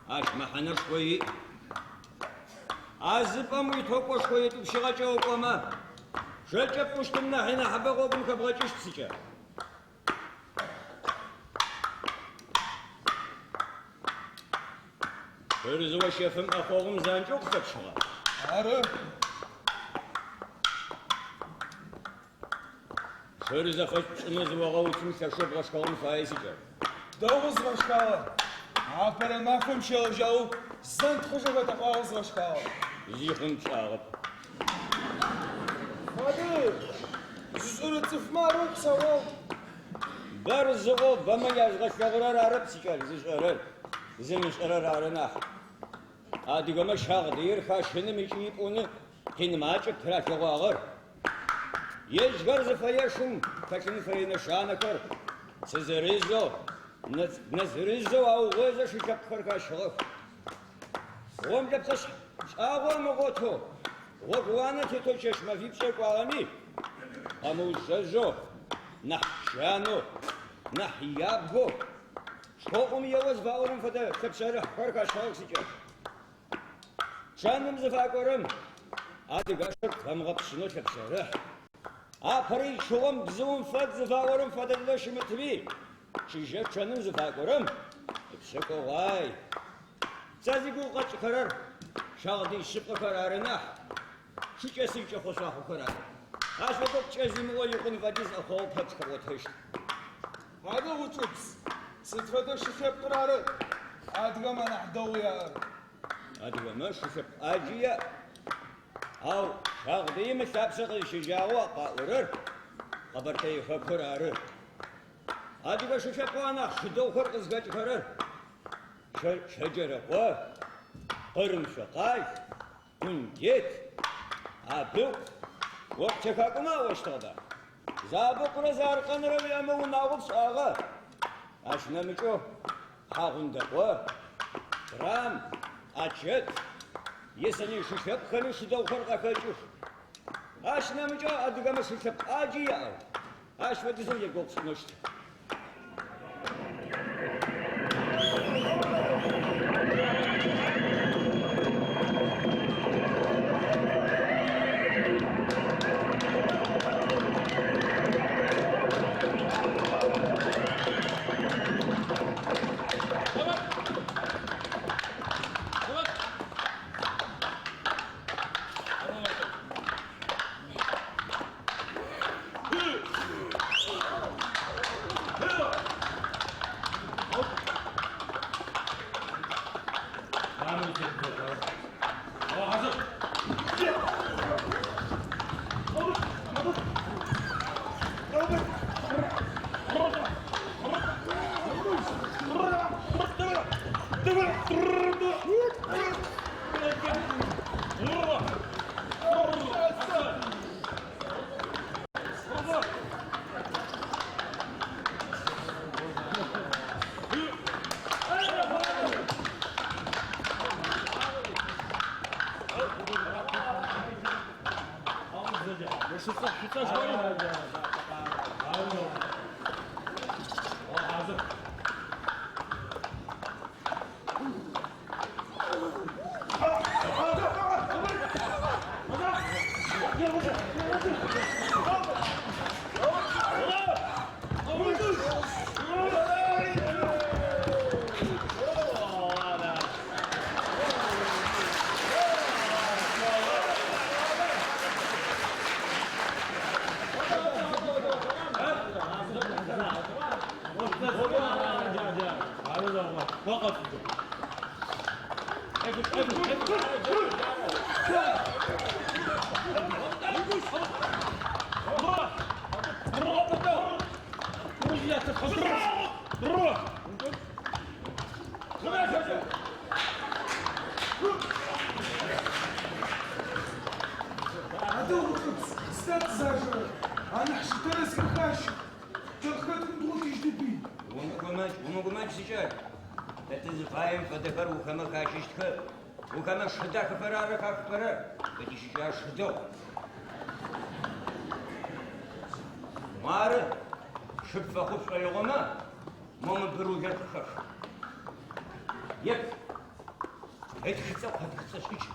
Ащ мэхьанэшхо иӏ. А зы пӏэм уитэу кӏошхо етӏупщыгъэкӏэ укӏомэ, жэкӏэ пкӏущтым нахьи нахьыбэ гъогум хэбгъэкӏыщт, сикӏал. Шыр зыощэфым ӏэхъогъум занкӏэу къыхэпщыгъа? Ары. Шыр зэфэшӏу пшӏынэу зыогъэуцум лъэшэу бгъэшхэгъэн фае, сикӏал. Дэгъоу згъэшхагъэ. Апэрэ мафэм щегъэжьагъэу зэнтхъужэ хэтэкъуагъэу згъэшхагъэ. Зи хъун пшӏагъэп. Адэ, зышӏэрэ цӏыфмэ арэу къысаӏуагъ. Бэр зыӏоу бэмэ язгъэлъэгъурэр арэп, сикӏал, зышӏэрэр, зымышӏэрэр ары нахь. Адыгэмэ щагъдыир хащыным ыкӏи ипӏуны къин макӏэп тыралъэгъуагъэр. Ежьхэр зыфэе шым хэлъын фэе нэшанэхэр цы зырызэу, нэ зырызэу аугъоизэ шы лъэпкъхэр хащыгъэх. Гъомлэпхъэ шӏагъо амыгъотэу, гъогууанэ тетэу чэщ-мэфипшӏэ кӏуагъэми, къэмыуцужьэу, нахь чанэу, нахь ябгэу, шхоӏум ео зыфаӏорэм фэдэ лъэпшъэрыхьхэр хащыгъэх, сикӏал. Чъэным зыфакӏорэм адыгэшыр пфэмыгъэпшъынэу лъэпшъэрыхь. Апэрэ ичъыгъом бзыум фэд зыфаӏорэм фэдэ дэдэу щымытми, чыжьэ чъэным зыфакӏорэм ыпшъэ кӏогъуай. Сэ зигугъу къэтшӏыхэрэр щагъдый шъыпкъэхэр ары нахь, шыкӏэсынкӏэ хъошъуахъохэр арэп. Ащ фэдэу пкӏэ зимыӏэу икъун фэдиз ӏэхъогъу пэпчъ хэгъотэщт. Адэ, Гъучӏыпс, сыд фэдэ шы лъэпкъыр ары адыгэм анахь дэгъоу яӏэр? Адыгэмэ шы лъэпкъ ӏаджи яӏ. Ау щагъдыим ылъапсэ къызщежьагъэу къаӏорэр Къэбэртэе хэкур ары. Адыгэ шы лъэпкъэу анахь шы дэгъухэр къызхэкӏыхэрэр Шэджэрэкъо, Къырымшъокъал, Къундет, Абыкъу, оркъ техакӏомэ аӏощтыгъэба? Зы Абыкъурэ зы аркъэнрэ уиӏэмэ унагъо пшӏагъэ. Ащ нэмыкӏэу Хьагъундэкъо, Трам, Ачэт, Есэней шы лъэпкъхэми шы дэгъухэр къахэкӏых. Ащ нэмыкӏэу адыгэмэ шы лъэпкъ ӏаджи яӏэу, ащ фэдизэу ягугъу пшӏынэу щытэп. Адэ, Гъучӏыпс, сыда тызажэрэр? Анахь шы тэрэзхэр хащых. Тэ хэтым дгъотыщтыпи. Умыгумэкӏ, умыгумэкӏ, сикӏал. Тэ тызыфаем фэдэхэр ухэмэ хащыщтхэп. Ухэмэ шы дахэхэр ары хахыхэрэр, тэ тищыкӏагъэр шы дэгъу. Мары, шы пфэхъу пшӏоигъомэ, мо мы брулэр къыхэх. Еплъ, ытхыцӏэ къо тхыцӏэ шӏыкӏ,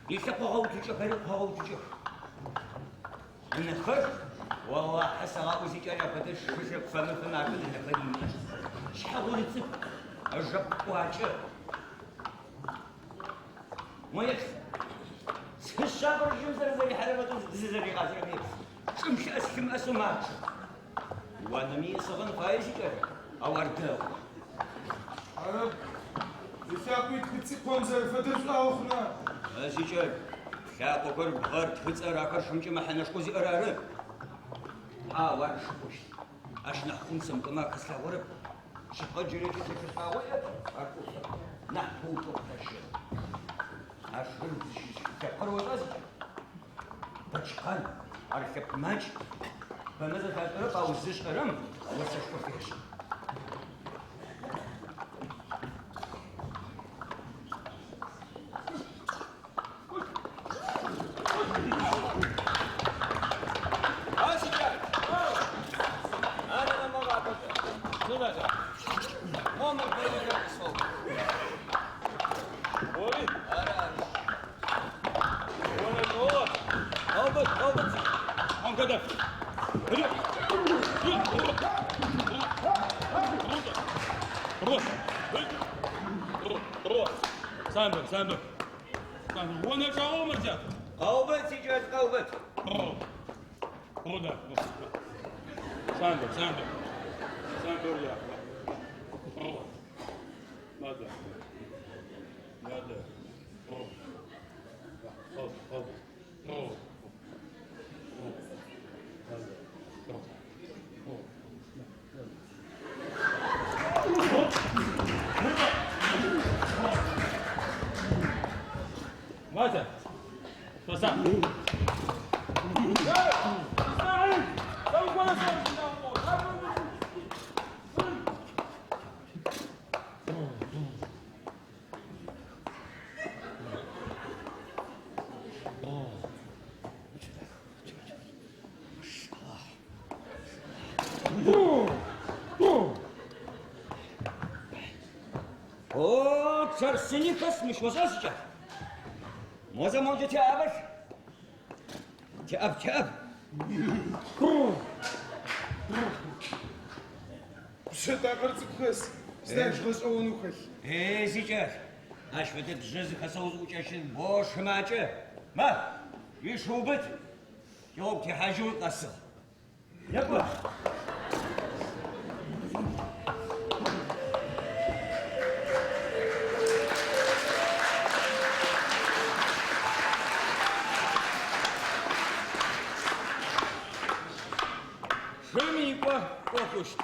илъэкъо гъэуцукӏэхэри къо гъэуцукӏэх. Ынэхэр, олахьэ сэгъаӏо сикӏал ащ фэдэ шы лъэпкъ фэмыфым ар фэдэ нэхэр имыӏэщт. Шъхьэ гъуры цӏыкӏу, ыжэпкъ пӏуакӏэ. Мо еплъ, цы шъабэр жьым зэрэзэрихьэрэм фэдэу зызэригъазэрэм еплъ. Чӏым лъыӏэс-лъымыӏэсэу мачъэ. Уанэми есэгъэн фае, сикӏал, ау ар дэгъу. Арэп, ылъакъуи ытхыцӏи къом зэрэфэдэр шӏагъо хъуна? А сикӏал, лъакъохэр, бгъэр, тхыцӏэр, ахэр шымкӏэ мэхьанэшхо зиӏэр ары. Хьау, ар шы хъущт. Ащ нахь хъун сэмыкӏомэ ахэслъагъорэп. Шъыпкъэ джырэкӏэ теплъэ шӏагъо иӏэп, ар ӏофэп. Нахь пыутэу къыхэщы. А шыр зыщыщ лъэпкъыр ошӏа, сикӏал? Бэчкъан, ар лъэпкъ макӏ. Бэмэ зэхашӏэрэп, ау зышӏэрэм осэшхо фешӏы. Къэубыт, сикӏал, къэубыт. О, пчъэр сыни хэс мыщ ошӏа, сикӏал? Мо зэ моджэ теӏабэш. Теӏаб, теӏаб. Бжьэ такъыр цӏыкӏу хэс, сыда ащ гъэшӏэгъонэу хэлъ? Е, сикӏал, ащ фэдэ бжьэ зыхэсэу узыӏукӏэщтыр бо шы макӏэ. Ма, иш убыт. Тигъогу техьажьыгъуи къэсыгъ. Некӏо. Шым икӏо кӏо хъущт.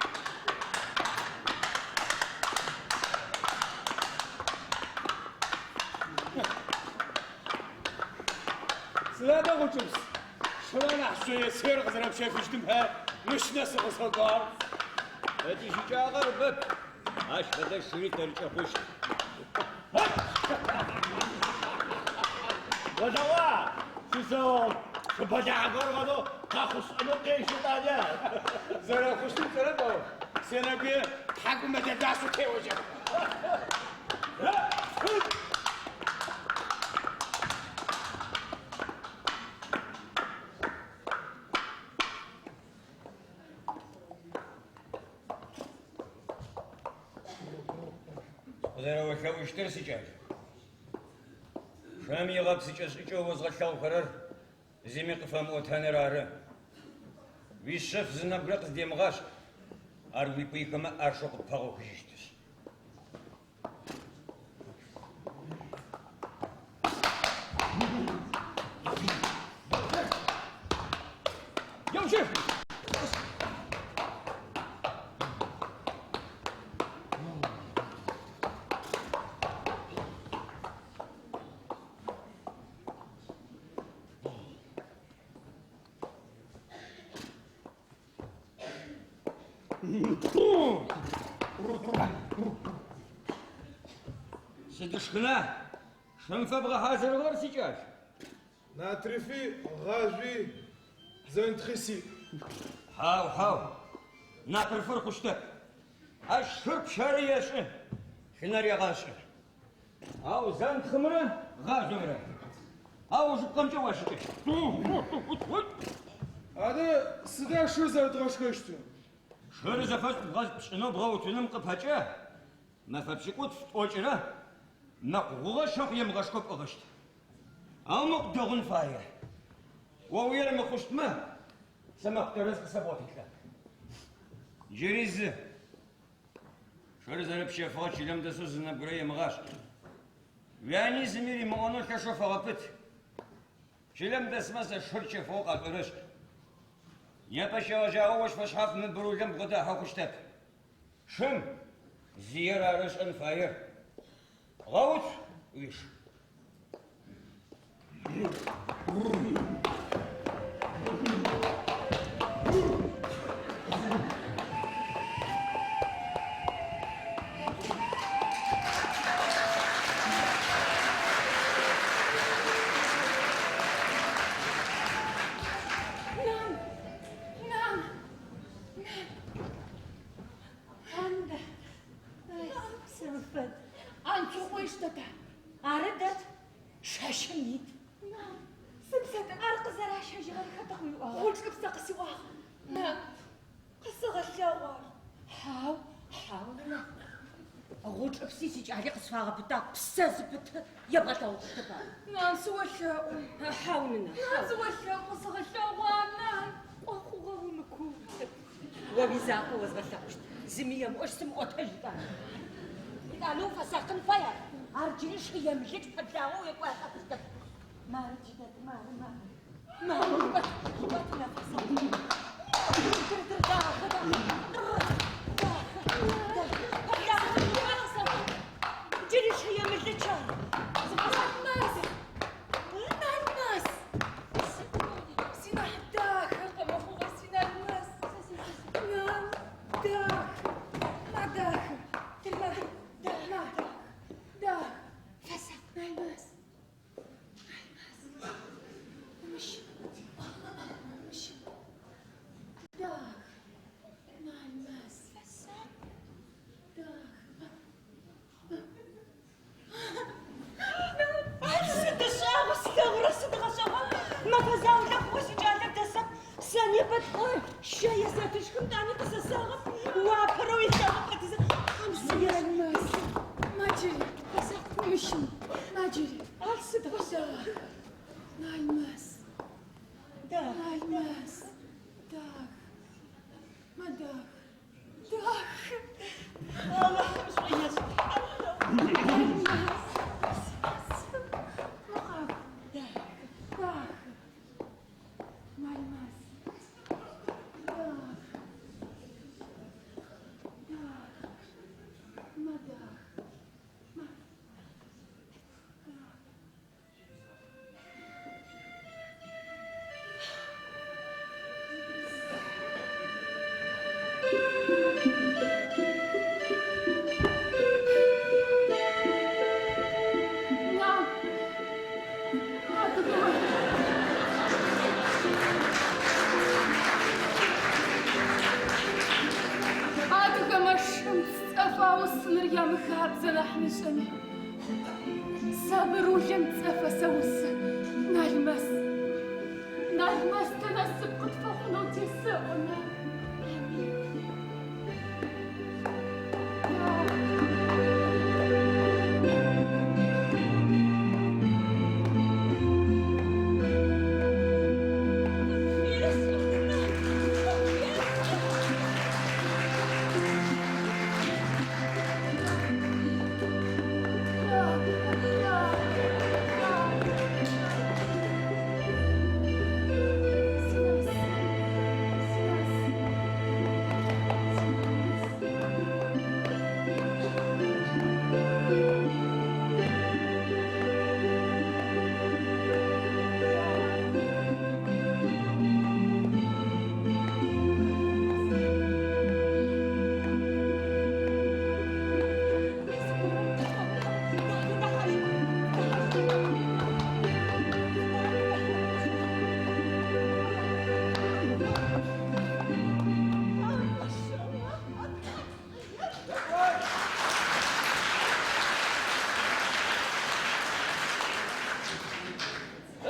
Сыда тэ, Гъучӏыпс? Шымэ нахь шъое-цыер къызэрэпщэфыщтым пае мыщ нэс укъызфэкӏуагъэр? Тэ тищыкӏагъэр бэп, ащ фэдэ шыри тэркӏэ хъущт. Олъэгъуа, сишъэогъу? Шы бэлахь горэ фэдэу къэхъушӏэнэу къежьэ етӏани ар. Зэрэхъущтым сшӏэрэп, ау сенэгуе тхьакӏумэ дэдасэу теожьыгъ. Сыкъызэрэолъэӏущтыр, сикӏал, шым игъэпсыкӏэ-шӏыкӏэу озгъэлъэгъухэрэр зыми къыфэмыӏотэныр ары. Уишъэф зы нэбгырэ къыздемыгъашӏ, ар уипыйхэмэ ӏашэу къыппагъохыжьыщтышъ. Сыд шхына шым фэбгъэхьазырыгъэр, сикӏал? Натрыфи, гъажъуи, зэнтхъи сиӏ. Хьау, хьау, натрыфыр хъущтэп. Ащ шыр пщэры ешӏы, лъынэ регъэшӏы. Ау зэнтхъымрэ гъажъомрэ аужыпкъэмкӏэ уащыкӏэщт. Адэ сыда шыр зэрэдгъэшхэщтыр? Шыр зэфэшӏ пшӏынэу бгъэуцуным къыпэкӏэ мэфэ пшӏыкӏутф тӏокӏырэ мэкъу гъугъэ щэхъу емыгъэшхэу пӏыгъыщт. Ау мэкъу дэгъун фае. Оуиер мыхъущтмэ, сэ мэкъу тэрэз къысэбгъотылӏэн. Джыри зы. Шыр зэрэпщэфыгъэр чылэм дэсэу зы нэбгырэ емыгъашӏ. Уяни зыми римыӏонэу лъэшэу фэгъэпыт. Чылэм дэсмэ сэ шыр чэфыгъэу къашӏорэшӏ. Непэ щегъэжьагъэу ощ фэшъхьаф мы бурулэм бгъодахьэ хъущтэп. Шым зиер ары ышӏэн фаер. Гъэуцу уиш. Нан! Нан! Нан! Анда! Сымыфэд. Анцокъо иш дэда? Ары дэд, шэщым ит. Нан, сыд сэ ар къызэращэжьыгъэр хэта къыуиӏуагъэр? Гъучӏыпсэ къысиӏуагъ. Нан, къысэгъэлъэгъу ар. Хьау, хьау, нанэ. Гъучӏыпси сикӏали къысфагъэпытагъ, псэ зыпыт ебгъэлъэгъу хъущтэп ар. Нан, сыолъэӏу. Хьау, нынэ, Нан, хьау. сыолъэӏу, къысэгъэлъэгъу ар, нан. Кӏо хъугъэ умыкуу. О уизакъоу озгъэлъэгъущт. Зыми емыӏощт, сымыӏотэжь етӏанэ. Етӏанэ уфэсакъын фай ар. Ар джыри шы емылыч пэблагъэу уекӏуалӏэ хъущтэп. Мары джыдэд, мары, мары. Мары, лъыкӏуат, лъыкӏуат, нэфэсакъ. Дыр, дыр, дахэ, дахэ. Дахэ, дахэ. Пэблагъэу уекӏуалӏэ. Джыри шы емылыч ар. Зыфэсакъ. Налмэс! Налмэс! Синахь дахэ къэмыхъугъэ си Налмэс. Нан, дахэ, ма дахэ, ма, ма, дахэ. Фэсакъ. Налмэс. Налмэс. Умыщын. Умыщын. Дахэ. Налмэс. Фэсакъ. Дахэ. Ар сыд шӏагъо слъэгъурэ сыд гъэшӏэгъон, мэфэ заулэ хъугъэу сикӏалэ дэсэп, сэ непэ тӏо щэ есэтыжьхым тӏани къысэсагъэп, уапэрэу илъэгъу пэтызэ, Тхьэм сыешӏ. Налмэс. Ма джыри. Фэсакъ. Умыщын. Ма джыри. Ар сыд гъэшӏэгъон. Дахэ. Налмэс. Дахэ. Налмэс. Дахэ. Ма дахэ. Дахэ. Алахьым шӏу ешӏ. Налмэс. Макъакӏу. Дахэ. Дахэ. Налмэс. Дахэ. Дахэ. Ма дахэ. Ма. Дахэ. Нан! Адыгэмэ! Зэфэшӏыныр ямыхабзэ нахь мышӏэми, сэ Бырулэм цӏэ фэсэусы, Налмэс. Налмэс тэ насып къытфэхъунэу тесэӏо, нан. Амин.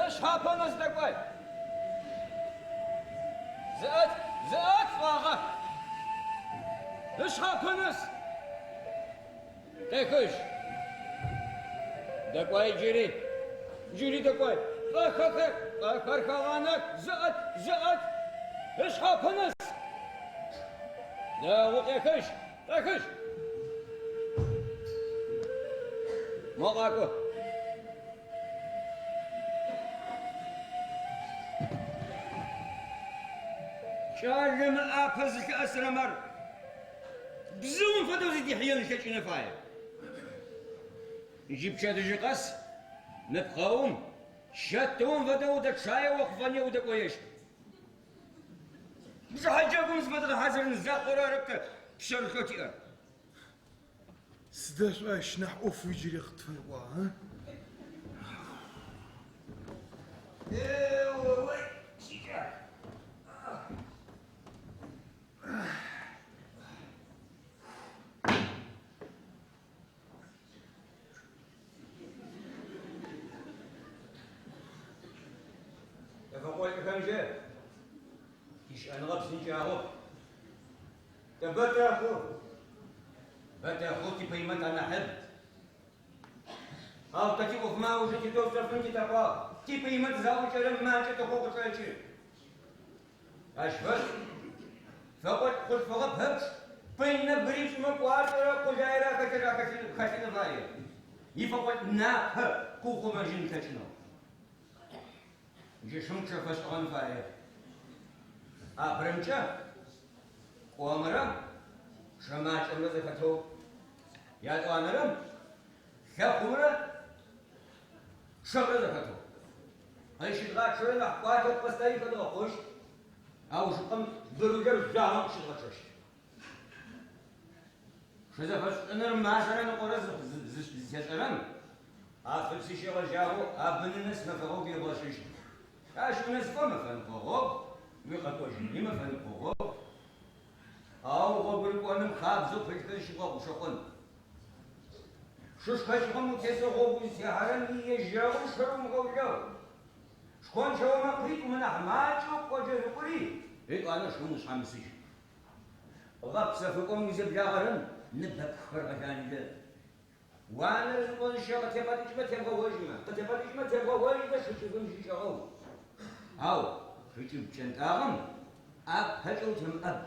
Ышъхьапэ нэс дэкӏуай. Зыӏэт, зыӏэт сӏуагъэ. Ышъхьапэ нэс. Къехыжь. Дэкӏуай джыри. Джыри дэкӏуай. Пӏэхэр, пӏэхэр хэгъанэх. Зыӏэт, зыӏэт. Ышъхьапэ нэс. Дэгъу, къехыжь, къехыжь. Мо къакӏо. Кӏалэм ыӏапэ зылъыӏэсырэм ар бзыум фэдэу зыдихьыен ылъэкӏын фае. Джы пчэдыжьы къэс мы пкъэум чэтыум фэдэу удэчъае охъуфэ удэкӏоещт. Бжыхьэ джэгум зыфэдгъэхьазырын закъор арэп тэ пшъэрылъэу тиӏэр. Сыда шъуӏуа ащ нахь ӏофэу джыри къытфэжъуӏуагъ, ы? Е-о-ой, сикӏал. Тэ фэкъолӏхэмкӏэ тищыӏэныгъэ псынкӏагъоп. Тэ бэ тэхъу, бэ тэхъу, типыймэ танахьыб. Ау тэ тиӏофмэ аужы титэу шъофым титэкъуагъ, типыймэ тызаӏукӏэрэм макӏэ тыхъоу къычӏэкӏы. Ащ фэшӏ, фэкъолӏ хъулъфыгъэ пэпчъ пый нэбгырипшӏымэ кӏуачӏэрэ къулайрэ ахэлъын фае, ифэкъолӏ напэ къыухъумэжьын ылъэкӏынэу. Джы шым чъэ фэшӏыгъэн фае. Апэрэмкӏэ, кӏомрэ чъэ макӏэмрэ зэхэтэу, ятӏуанэрэм, лъэхъумрэ чъэмрэ зэхэтэу. Къызщыдгъачъэрэ нахь кӏуатэу пӏэстэри хэдгъэхъощт, аужыпкъэм бырулэр жъуагъэм къыщыдгъэчъэщт. Шы зэфэшӏыныр мазэрэ ныкъорэ зытешӏэрэм, Афыпси щегъэжьагъэу Абыны нэс мэфэ гъогу ебгъэшӏыщт. Ащ унэсыфэ мэфэныкъо гъогу, уикъэкӏожьыни мэфэныкъо гъогу. Ау гъогурыкӏоным хабзэу пылъхэр зыщыбгъэгъупшэ хъун. Шы шхэкӏыгъэм утесэу гъогу узытехьэрэм иежьэгъум шыр умыгъэулэу. Шхончэо мэкъитӏумэ нахь макӏэу къоджэ жъукӏури, етӏуанэ шыум ушъхьамысыжь. Гъэпсэфыпӏэм узеблагъэрэм ныбэпххэр гъэланлэ. Уанэр зытӏо-зыщэ къытепӏэтӏыкӏмэ тебгъэожьмэ, къытепӏэтӏыкӏмэ тебгъэожьмэ шыкӏыбым жьы кӏэгъэу. Ау шыкӏыб пкӏэнтӏагъэм ӏапэкӏэ утемыӏэб.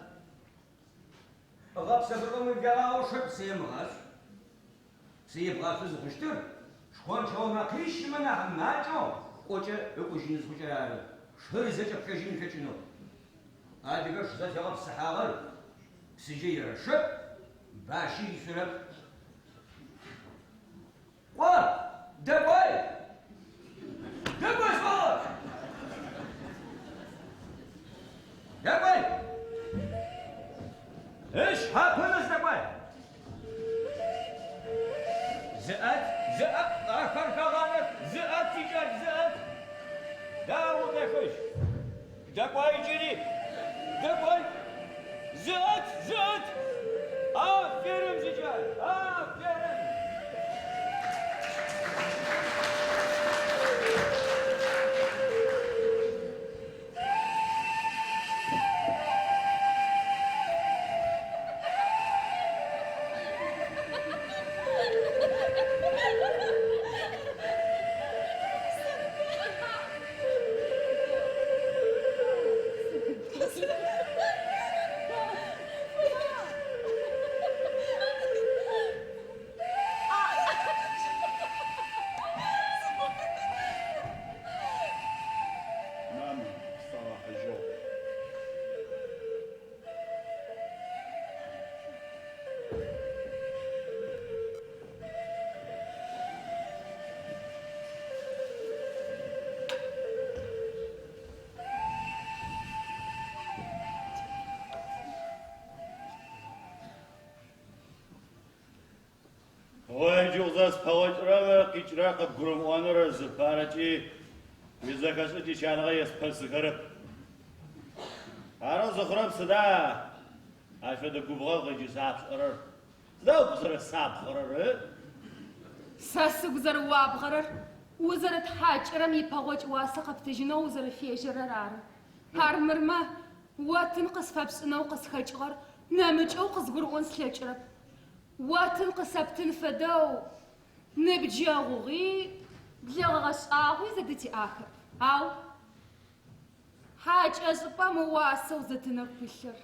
Гъэпсэфыпӏэм уеблэгъагъэу шыр псы емыгъашъу. Псы ебгъашъо зыхъущтыр шхончэо мэкъищымэ нахь макӏэу кӏокӏэ ыкӏужьын зыхъукӏэ ары, шыр зэкӏэплъэжьын ылъэкӏынэу. Адыгэш зэтегъэпсыхьагъэр псыджэ ерэшэп, бащи ишъурэп. Кӏо, дэкӏуай! Дэкӏуай сӏуагъэ! Дэкӏуай! Ышъхьапэ нэс дэкӏуай! Зыӏэт, зыӏэт, пӏэхэр хэгъанэх, зыӏэт, сикӏал, зыӏэт! Дэгъу, къехыжь! Дэкӏуай джыри! Дэкӏуай! Зыӏэт, зыӏэт! Аферым, сикӏал! джы укъызэрэспэгъокӏырэм къикӏырэр къыбгурымыӏоныр зыпарэкӏи уизэхэшӏыкӏ ичаныгъэ еспэсыхэрэп. Арэу зыхъурэм сыда ащ фэдэ губгъэн къызкӏысапшӏэрэр? Сыда угу зэрэсабгъэрэр, ы? Сэ сыгу зэрэуабгъэрэр узэрэтхьакӏырэм ипэгъокӏ уасэ къэптыжьынэу узэрэфежьэрэр ары. Армырмэ, о тын къысфэпшӏынэу къысхэкӏыгъэр нэмыкӏэу къызгурыӏон слъэкӏырэп. О тын къысэптын фэдэу ныбджэгъугъи, блэгъэгъэ шӏагъуи зэдытиӏахэп. Ау хьакӏэшӏыпӏэм ыуасэу зы тынэп пылъыр.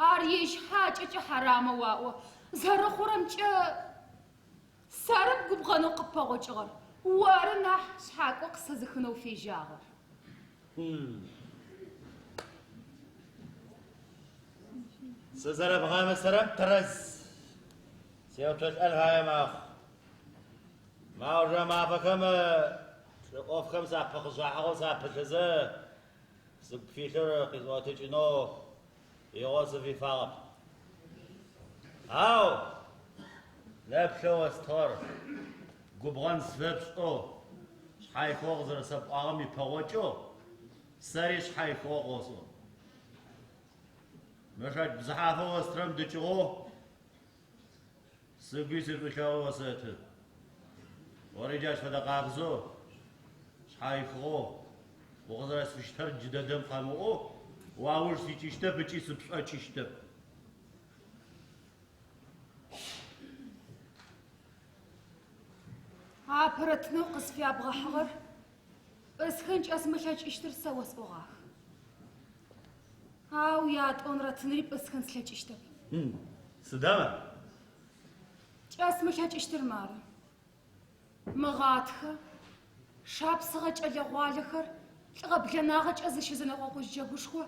Ар ежь хьакӏэкӏэ хьарамэу аӏо. Зэрэхъурэмкӏэ, сэрэп губгъэнэу къыппэгъокӏыгъэр, оры нахь шъхьакӏо къысэзыхынэу фежьагъэр. Сызэрэбгъэмысэрэм тэрэз. Сеуцолӏэн фае мэхъу. Мы аужырэ мафэхэм лӏы ӏофхэм сапэхъышъахьыгъэу сапылъызэ, сыгу пфилъыр къисӏотыкӏынэу игъо сыфифагъэп. Ау нэплъэу остыгъэр губгъэн сфэпшӏэу, шъхьаихыгъэ къызэрэсэпӏуагъэм ипэгъокӏэу, сэри шъхьаихыгъэ къосӏон. Мы шэкӏ бзыхьафэу остырэм дыкӏыгъоу сыгуи сишӏулъэгъуи осэты. Ори джащ фэдэ къабзэу, шъхьаихыгъэу укъызэрэсфыщытэр джыдэдэм къэмыӏоу уауж сикӏыщтэп ыкӏи сыпшӏокӏыщтэп. Апэрэ тынэу къысфябгъэхьыгъэр пӏысхын кӏэсмылъэкӏыщтыр сэ осӏогъах. Ау ятӏонэрэ тынри пӏысхын слъэкӏыщтэп. Сыда? Кӏэсмылъэкӏыщтыр мары. Мыгъатхэ шапсыгъэ кӏэлэ-гъуалэхэр лӏыгъэ-блэнагъэкӏэ зыщызэнэкъокъужь джэгушхо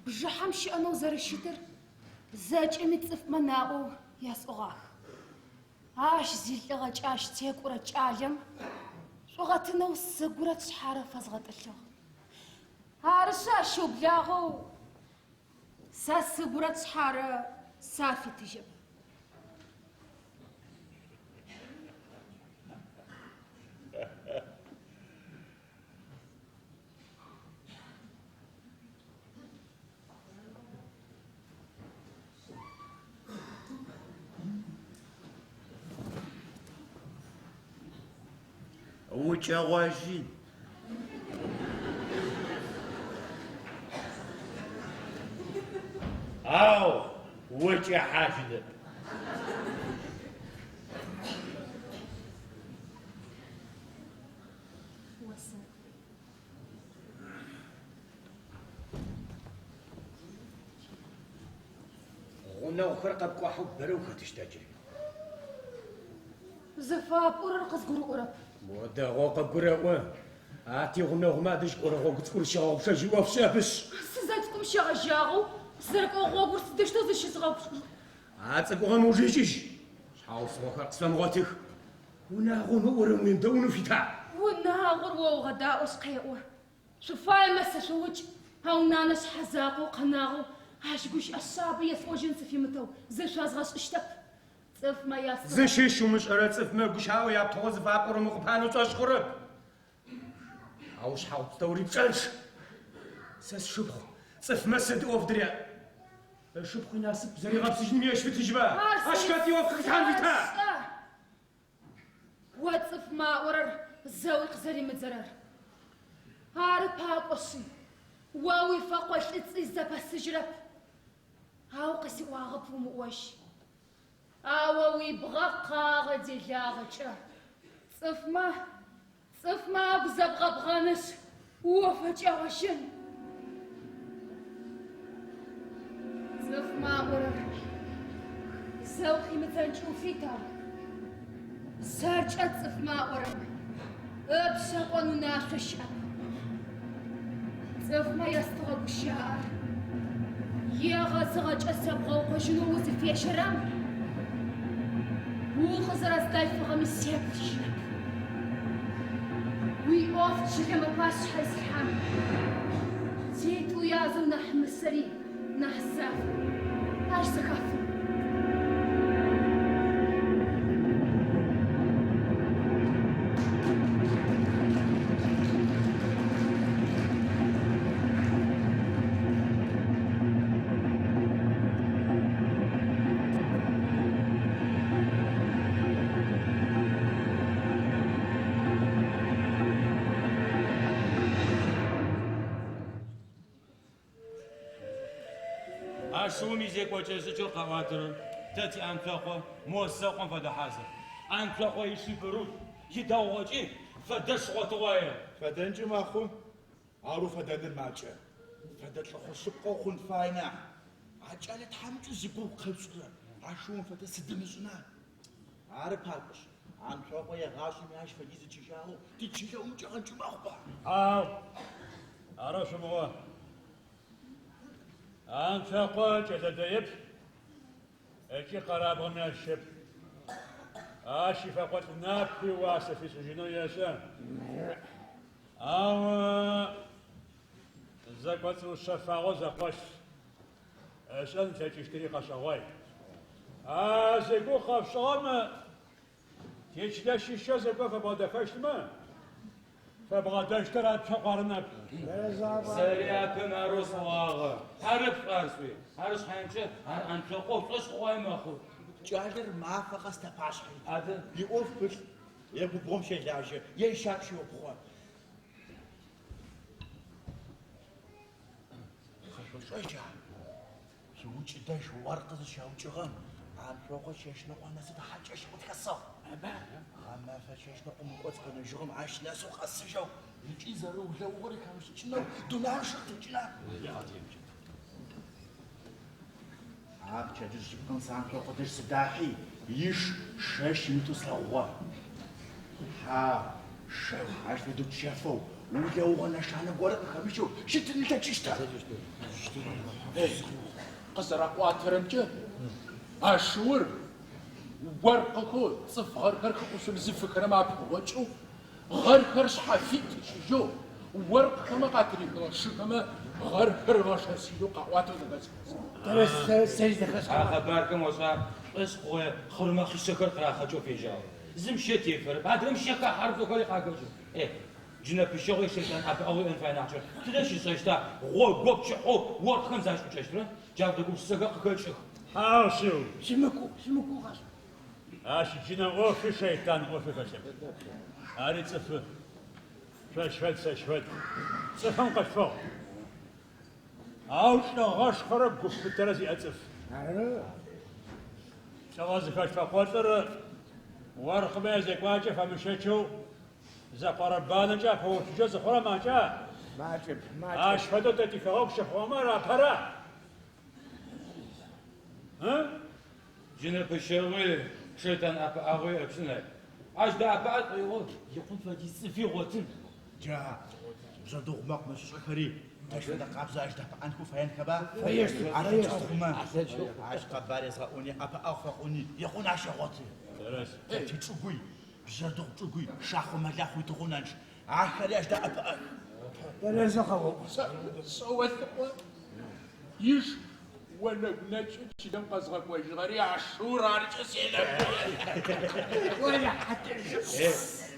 бжыхьэм щыӏэнэу зэрэщытыр зэкӏэми цӏыфмэ наӏоу ясӏогъах. Ащ зилӏыгъэкӏэ ащытекӏорэ кӏалэм шӏугъэ тынэу сыгурэ сшъхьэрэ фэзгъэтӏылъыгъ. Арышъ, ащ щыублагъэу сэ сыгурэ сшъхьэрэ сафитыжьэп. Укӏэгъожьын. Ау укӏэхьажьынэп. Гъунэгъухэр къэпкӏуахьэу бэрэ ухэтыщта джыри? Зыфапӏорэр къызгурыӏорэп. О дэгъоу къыбгурэӏо. А тигъунэгъумэ адэжь кӏорэ гъогу цӏыкӏур зыщыгъэгъупшэжь ӏоф щыӏэпышъ. Сызэцӏыкӏум щегъэжьагъэу сызэрыкӏогъэ гъогур сыдэущтэу зыщызгъэгъупшэн? А цӏыкӏугъэм ыуж икӏыжь. Шъхьаусыгъохэр къысфэмыгъотых. Унагъом ыӏорэм уемыдэӏун уфита? Унагъор о огъэдаӏошъ къеӏо. Шъуфаемэ сышъуукӏ, ау нанэ шъхьэзакъоу къэнагъэу ащ гущыӏэ шъабэ есӏожьын сыфимытэу зышъозгъэшӏыщтэп. Цӏыфмэ ястыгъэ. Зыщыщ умышӏэрэ цӏыфмэ гущыӏэу яптыгъэу зыфапӏорэм укъыпанэу пшӏошъ хъурэп. А ушъхьагъу пстэури пкӏэнчъ. Сэ сшыпхъу цӏыфмэ сыд ӏоф дыряӏ? Ышыпхъу инасып зэригъэпсыжьыным ежь фитыжьба? Ащ хэт иӏоф къыхилъхьан фита? О цӏыфмэ аӏорэр зэуи къызэримыдзэрэр. Ары пакӏошъи, о уифэкъолӏыцӏи зэпэсыжьырэп. Ау къысиӏуагъэп умыӏожь. Ау о уибгъэкъагъэ делагъэкӏэ цӏыфмэ, цӏыфмэ агу зэбгъэбгъэнышъ, уафэкӏэгъожьын. Цӏыфмэ аӏорэр зэу химыдзэнкӏи уфита? Сэркӏэ цӏыфмэ аӏорэм ыпшъэ кӏон унашъо щыӏэп. Цӏыфмэ ястыгъэ гущыӏэр егъэзыгъэкӏэ сэбгъэукъожьынэу узыфежьэрэм, укъызэрэздалъфыгъэми сеплъыжьырэп. Уиӏоф чылэм ыпашъхьэ ислъхьан. Титӏу язэу нахь мысэри нахь зафэри ащ зэхафын. А шыум изекӏокӏэ-шӏыкӏэу къаӏуатэрэр тэ ти Анцокъо Мосэкъом фэдэ хьазыр. Анцокъо иши бырул, идэгъугъэкӏи фэдэш гъотыгъуае. Фэдэнкӏи мэхъу, ау фэдэныр макӏэ. Фэдэ лӏыхъу шъыпкъэу хъун фае нахь. А кӏэлэ тхьамыкӏэу зигугъу къэпшӏырэр а шыум фэдэ сыдым ышӏына? Ары пакӏошъ, Анцокъо егъашӏэми ащ фэдиз ичыжьагъэу тичылэ ӏумыкӏэгъэнкӏи мэхъуба? Хьау, арэу шъумыӏо. Анцокъо кӏэлэ дэеп ыкӏи къэрабгъэми ащыщэп. Ащ ифэкъолӏ напи уасэ фишӏыжьынэу ешӏэ. Ау зэкӏоцӏыушъэфагъэу зэкъолъ, ышӏэн ылъэкӏыщтыри къэшӏэгъуай. А зигугъу къэпшӏыгъэм тичылэ щыщэу зыгорэ фэбгъэдэхэщтмэ, фэбгъэдэщтыр Анцокъу арынэп. Сэри апэм арэу сӏогъагъэ. Арэп ар сӏуи. Ары шъхьаемкӏэ ар Анцокъоу шӏошъхъугъуае мэхъу. Кӏалэр мафэ къэс тапашъхьэ ит. Адэ? Иӏоф пылъ, е губгъом щэлажьэ, е ищагу щеупхъо. Къэшъошӏэжьа? Цуукӏ дэжь оркъ зыщаукӏыгъэм Анцокъо чэщныкъо нэсы хьакӏэщ къытхэсыгъ. Гъэмэфэ чэщныкъом ыкӏоцӏ къэнэжьыгъэм ащ нэсэу къэсыжьэу ыкӏи зэрэулэугъэри хэмышӏыкӏынэу дунаим шыр текӏына? А пчэдыжь шъыпкъэм сэ Анцокъо дэжь сыдахьи, иш шэщым итэу слъэгъугъэ. Хьау, шыр ащ фэдэу чэфэу, улэугъэ нэшанэ горэ къыхэмыщэу щытын ылъэкӏыщта? Къызэраӏуатэрэмкӏэ, а шыур оркъыхэу цӏыф гъэрхэр хыӏушъом зыфыхэрэм апэгъокӏэу, гъэрхэр шъхьафит ышӏыжьэу, оркъхэмэ къатырихыгъэ шыхэмэ гъэрхэр ыгъэшэсыжьэу къаӏуатэу зэхэсхыгъэ. А къэбархэм ошӏа, шӏошъхъугъое хъырмэхъишъэхэр къырахъэкӏэу фежьагъ. Зым щэ тефэрэп, адрэм щэ хэхьэрэп ыӏохэри къахэкӏых. Э, джынэпыщэгъуи шэйтан ӏэпыӏэгъуи иӏэн фае нахькӏэ, тыдэ щишӏэщта гъогопчыхьэу оркъхэм защыӏукӏэщтрэ? Джау фэдэ гупшысэхэр къыхэкӏых. Хьау шъыу. Сымыкӏу, сымыкӏу къэс. Ащ джынэ ӏофи шэйтан ӏофи хэлъэп. Ари цӏыфы. Шъощ фэд, сэщ фэд. Цӏыфым къылъфыгъ. Ау лӏыгъэшхорэ гу пытэрэ зиӏэ цӏыф. Лӏыгъэ зыхэлъ фэкъолӏыр оркъмэ язекӏуакӏэ фэмыщэчэу зэкъорэ-банэкӏэ апэуцужьэу зыхъурэ макӏа? Макӏэп, макӏэп. Ащ фэдэу тэ тихэгъэгу щыхъугъэмэ ар апэра? Ы? Джынэпыщэгъуи, шэйтан ӏэпыӏэгъуи иӏэпщтын. Ащ дэӏэпыӏэ шӏоигъоу икъун фэдиз цӏыфи ыгъотын. Джа бжъэдыгъу мэкъумэщышӏэхэри тэщ фэдэ къабзэу ащ дэӏэпыӏэнхэу фэенхэба? Фэещтых, Алъэкӏыщт хъумэ, алъэкӏыщт. Ащ къэбар езгъэӏони, ӏэпыӏэгъу фэхъуни икъун ащ егъоты. Тэ тичӏыгуи, бжъэдыгъу чӏыгуи, шахъо мэлахъуи тыгъунэнчъ. Ахэри ащ дэӏэпыӏэх. Тэрэзэу къэоӏо. Шъэолӏыкъо иш онэгу нэкӏэу чылэм къэзгъэкӏожьыгъэри а шыур арыкӏэ сенэгуе. Э,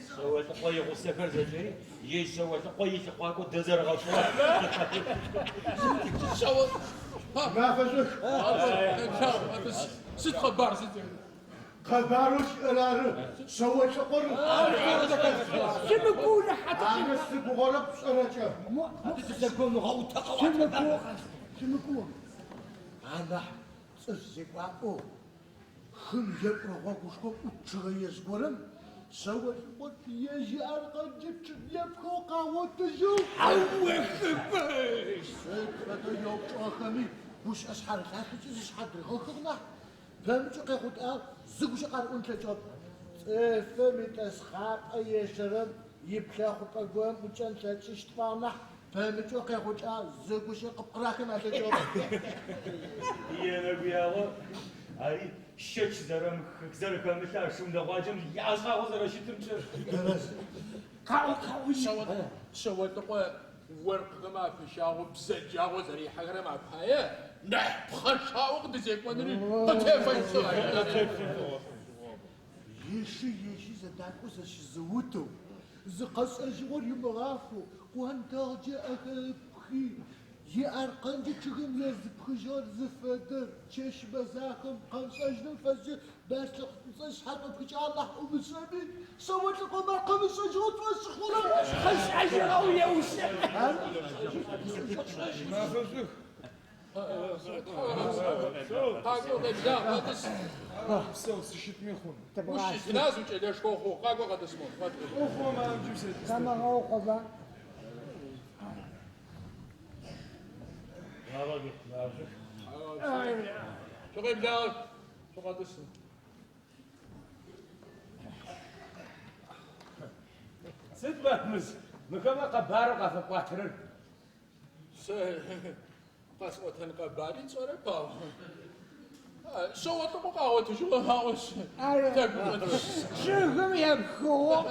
Шъэолӏыкъо игъусэхэр зэкӏэри ежь Шъэолӏыкъо илъыхъуакӏо дэзэрэгъэшӏугъэх. Мафэ шӏух. Сыд къэбар сыд? Къэбарэу щыӏэр ары, Шъэолӏыкъор Ары сыгугъэрэп пшӏэрэкӏэ. Шъумыкӏу, анахь цӏыф зекӏуапӏэу хым екӏурэ гъогушхом ӏут чъыгэежъ горэм Шъэолӏыкъор ежь иаркъэнкӏэ чъыг епхэу къагъотыжьэу. Сыд фэдэу еупчӏыгъэхэми гущыӏэ шъхьарылъашъокӏэ зышъхьадыригъэхыгъ нахь, Пэмыкӏэу къехъулӏагъ, зы гущыӏэ къариӏон ылъэкӏыгъэп. Цӏыфым итӏэсхъапӏэ ежьэрэм иплъэхъупӏэ горэм ӏукӏэн ылъэкӏыщт ыӏуагъ нахь, пэмыкӏэу къехъулӏагъ, зы гущыӏэ къыпкъырахын алъэкӏыгъэп. Енэгуягъо, ари щэч зэрэхэмылъ а шыу нэгъуаджэм яшӏагъэу зэрэщытымкӏэ. Шъэолӏыкъо оркъхэмэ апыщагъэу бзэджагъэу зэрихьэхэрэм апае нахь пхъэшаӏоу къыдызекӏонри къытефэщтыгъ. Иши ежьи зэдакӏоу зэщызыутэу, зыкъэшӏэжьыгъо римыгъафэу, къонтэгъукӏэ ыӏэхэр ыпхи, Иаркъэнкӏэ чъыгым езыпхыжьыгъэр зыфэдэр чэщ мэзахэм къэмышӏэжьыным фэшӏкӏэ бащлъыкъ шӏуцӏэ шъхьэр шӏопхыкӏагъ нахь умышӏэми, Шъэолӏыкъом ар къымышӏэжьыгъэу пшӏошъ хъурэп. Къышӏэжьыгъэу еусы. Ар Мафэ шӏух. Къакӏо, къеблагъ, къэтӏыс. Псэу, сыщытми хъун. Ущытына укӏэлэшхо хъугъ, къакӏо къэтӏыс мо, къэтӏыс. Охъумэ, джы сетӏыс. Тэмыгъэукъоба. Шъукъеблагъэх, шъукъэтӏыс. Сыд, Бахмыз, мыхэмэ къэбарэу къафэпӏуатэрэр? Сэ къэсӏотэн къэбари сшӏэрэп, ау Шъэолӏыкъо къагъотыжьыгъэ аӏошъ, тэгушӏо. Чъыгым епхыгъэу.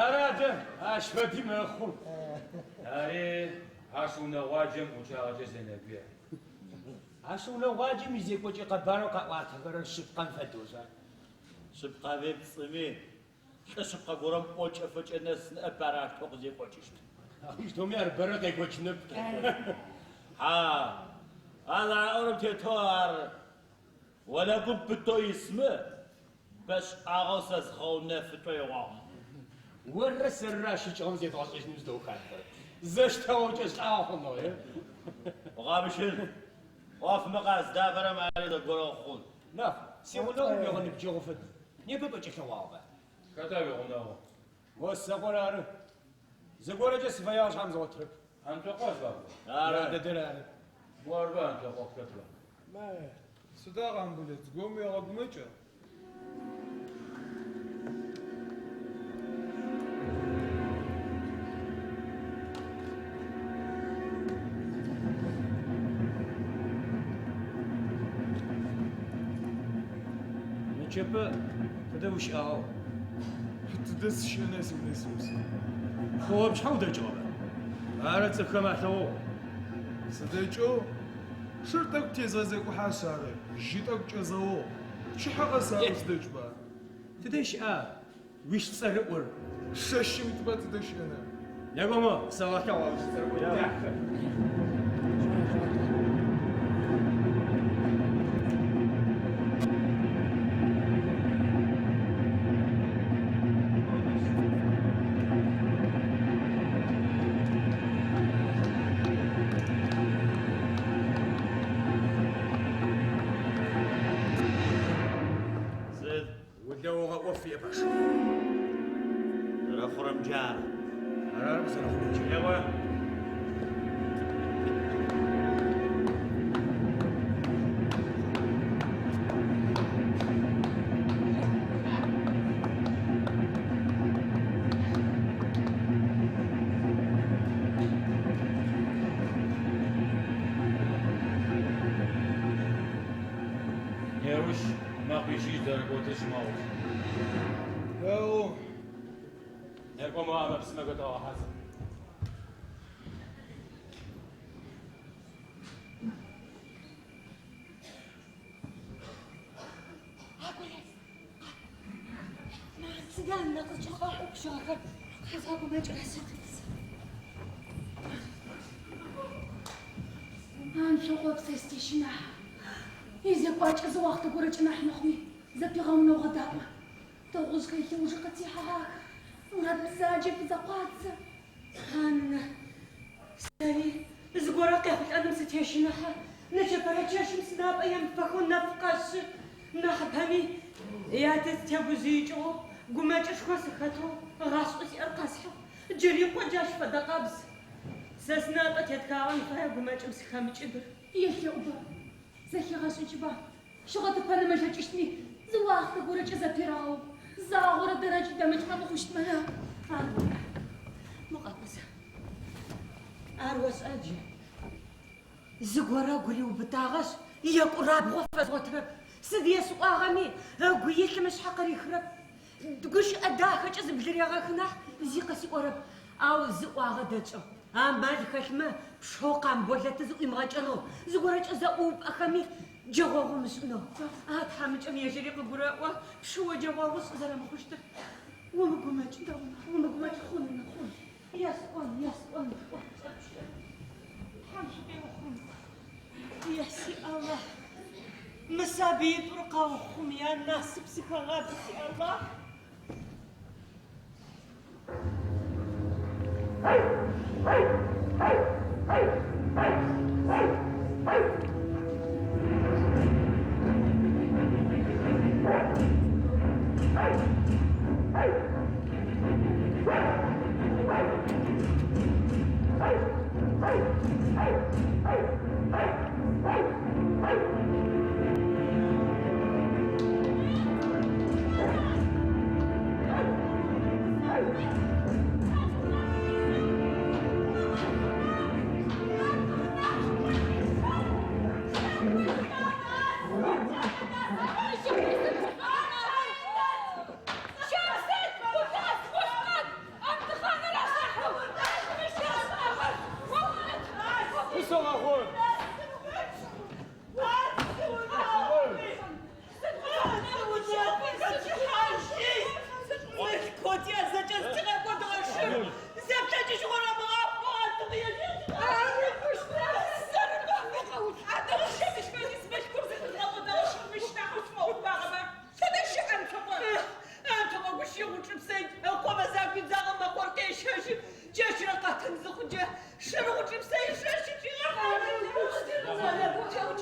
Ары адэ, ащ фэди мэхъу. Ари ащ унэгъуаджэм ӏукӏагъэкӏэ сенэгуе. Ащ унэгъуаджэм изекӏокӏэ къэбарэу къаӏуатэхэрэр шъыпкъэм фэдэу шӏа? Шъыпкъэми пцӏыми, лӏы шъыпкъэ горэм ӏокӏэфэкӏэ нэс ныӏэп ар аущтэу къызекӏокӏыщт. Аущтэуми ар бэрэ къекӏокӏынэп. Хьа, а зэраӏорэм тетэу ар онэгум пытэу исмэ, бэшӏагъэу сэ згъэунэфы шӏоигъуагъ. Орырэ сэрырэ ащ икӏыгъэм зедгъэшӏэжьыным зыдэухалъхэрэр. Зэщтэгъукӏэ шӏагъо хъуныгъ, е? Укъэмыщын, ӏофмэ къаздафэрэм ари зэгорэу хъун. Маф, сигъунэгъум уигъэныбджэгъу фэд. Непэ пӏэкӏэлъэгъуагъэба? Хэта уигъунэгъур? Мо сэкъор ары. Зыгорэкӏэ сыфэягъ шъхьам згъотырэп. Анцокъо зыфаӏо? Ары. Ар дэдэр ары. Морба Анцокъо хэтба? Сыда, Къамболэт, зыгорэм уегъэгумэкӏа? Нычэпэ тыдэ ущыӏагъэу? Тыдэ сыщыӏэна, сиунэ сиус. Хъугъэ пшъхьэ удэкӏыгъэба? Ары цӏыфхэм алъэгъугъ. Сыдэкӏэу шыр тӏэкӏу тезгъэзекӏухьашъ ары, жьы тӏэкӏу кӏэзэугъ. Пчыхьэ къэс арэу сыдэкӏба? Тыдэ щыӏа уиш цӏэрыӏор? Шэщым итба тыдэ щыӏэна? Некӏо мо, сэгъэлъэгъу а уиш цӏэрыӏо дахэ. Сыд? Улэугъэ ӏоф иӏэп ащ. Зэрэхъурэмкӏэ ары. Ары зэрэхъурэмкӏэ. Еӏо. Неущ мэкъуищи зэрэкӏотыр щымыгъупш. Дэгъу. Некӏо мо ӏэмэ-псымэхэр тэгъэхьазыр. Сыда нэ къызкӏэхъуапщыгъэхэр къызгъэгумэкӏырэ сыд? Анцокъо ыпсэ сытещынахь. Изекӏуакӏэ зы уахътэ горэкӏэ нахь мыхъуми, зэпигъэунэу гъэдаӏо. Тыгъужъхэр илъэужы къытехьэгъах. Мурад бзаджэ фызэкъуадзэ. Анна, сэри зыгорэ къехъулӏэным сытещыныхьэ. Нычэпэрэ чэщым сынапӏэ емыфэхэу нэф къэшъы. Нахьыпэми ятэ сытегужъыикӏыгъэу, гумэкӏышхо сыхэтэу гъашӏэу сиӏэр къэсхьыгъ. Джыри къо джащ фэдэ къабз. Сэ сынапӏэ тетхагъэн фае гумэкӏым сыхэмыкӏыныр. Елъэӏуба, зэхегъэшӏыкӏба, щыгъэтыпэным ылъэкӏыщтми, зы уахътэ горэкӏэ зэпирэгъэу, загъорэ дэрэкӏ дэмыкӏмэ мыхъущтмэ. Ар мо къакӏозэ. Ар ошӏа джы. Зыгорэ ыгу риубытагъэшъ, екӏурабгъо фэзгъотырэп. Сыд есӏуагъэми, ыгу илъым ышъхьэ къырихырэп. Гущыӏэ дахэкӏэ зыблырегъэхы нахь, зи къысиӏорэп. Ау зы ӏуагъэ дэкӏыгъ. Амал хэлъмэ, пшэу Къамболэты зыӏуимыгъэкӏэнэу, зыгорэкӏэ зэӏуупӏэхэми, джэгъогъу ымышӏынэу. А тхьамыкӏэм ежьыри къыгурэӏо, пшыо джэгъогъу ышӏы зэрэмыхъущтыр. Умыгумэкӏ, дэгъумэ, умыгумэкӏ, хъун, хъун. Есӏон, есӏон, ӏо цӏэпщыр. Тхьэм шъукъеухъум. Я си Алахь, мы сабыитӏур къэухъум, янасып сыхэгъабл, си Алахь.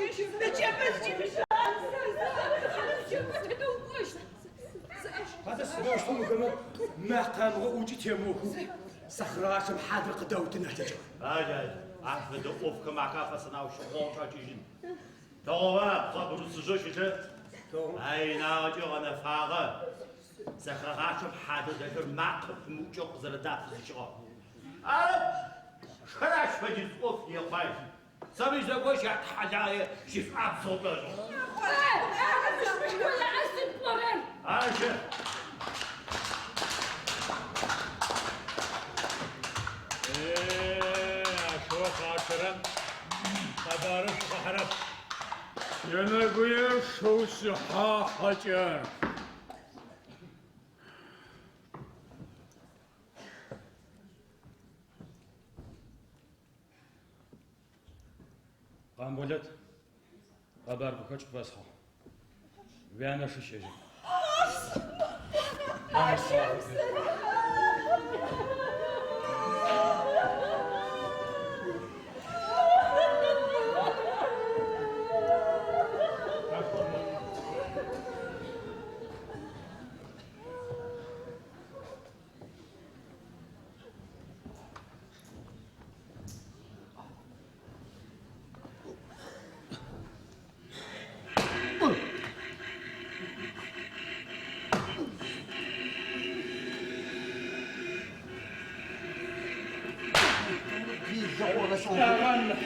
Нычэпэ зыкӏимыщагъэр нычэпэ тыдэ укӏощт? Адэ сыдэущтэу мыхэмэ мэкъэ ӏукӏи темыухэу сэхърашэм хьадэр къыдаутын алъэкӏыгъ. Ай, ай, ащ фэдэ ӏофхэм ахафэ сэнаущыгъэу чӏэкӏыжьын. Дэгъугъэ, бгъэбырысыжьэу щытэп. Ай, инагъэкӏэ гъэнэфагъэ. Сэхъырыгъачъэм хьадэу дэлъыр макъэ пымыӏукӏэу къызэрэдафызыкӏыгъэр. Арэп, шхэр ащ фэдиз ӏоф ехъуай. Сэ мыщ зэгощ ятхьэлае щышӏуабзэу шӏошӏыгъ. Ащ Ашыгъэ къачъэрэм къэбарышӏу къыхьырэп. Енэгуе шыу шъыхьахьэкӏэ. Къамболэт, къэбар гухэкӏ къыпфэсхьыгъ. Уянэ щыӏэжьэп.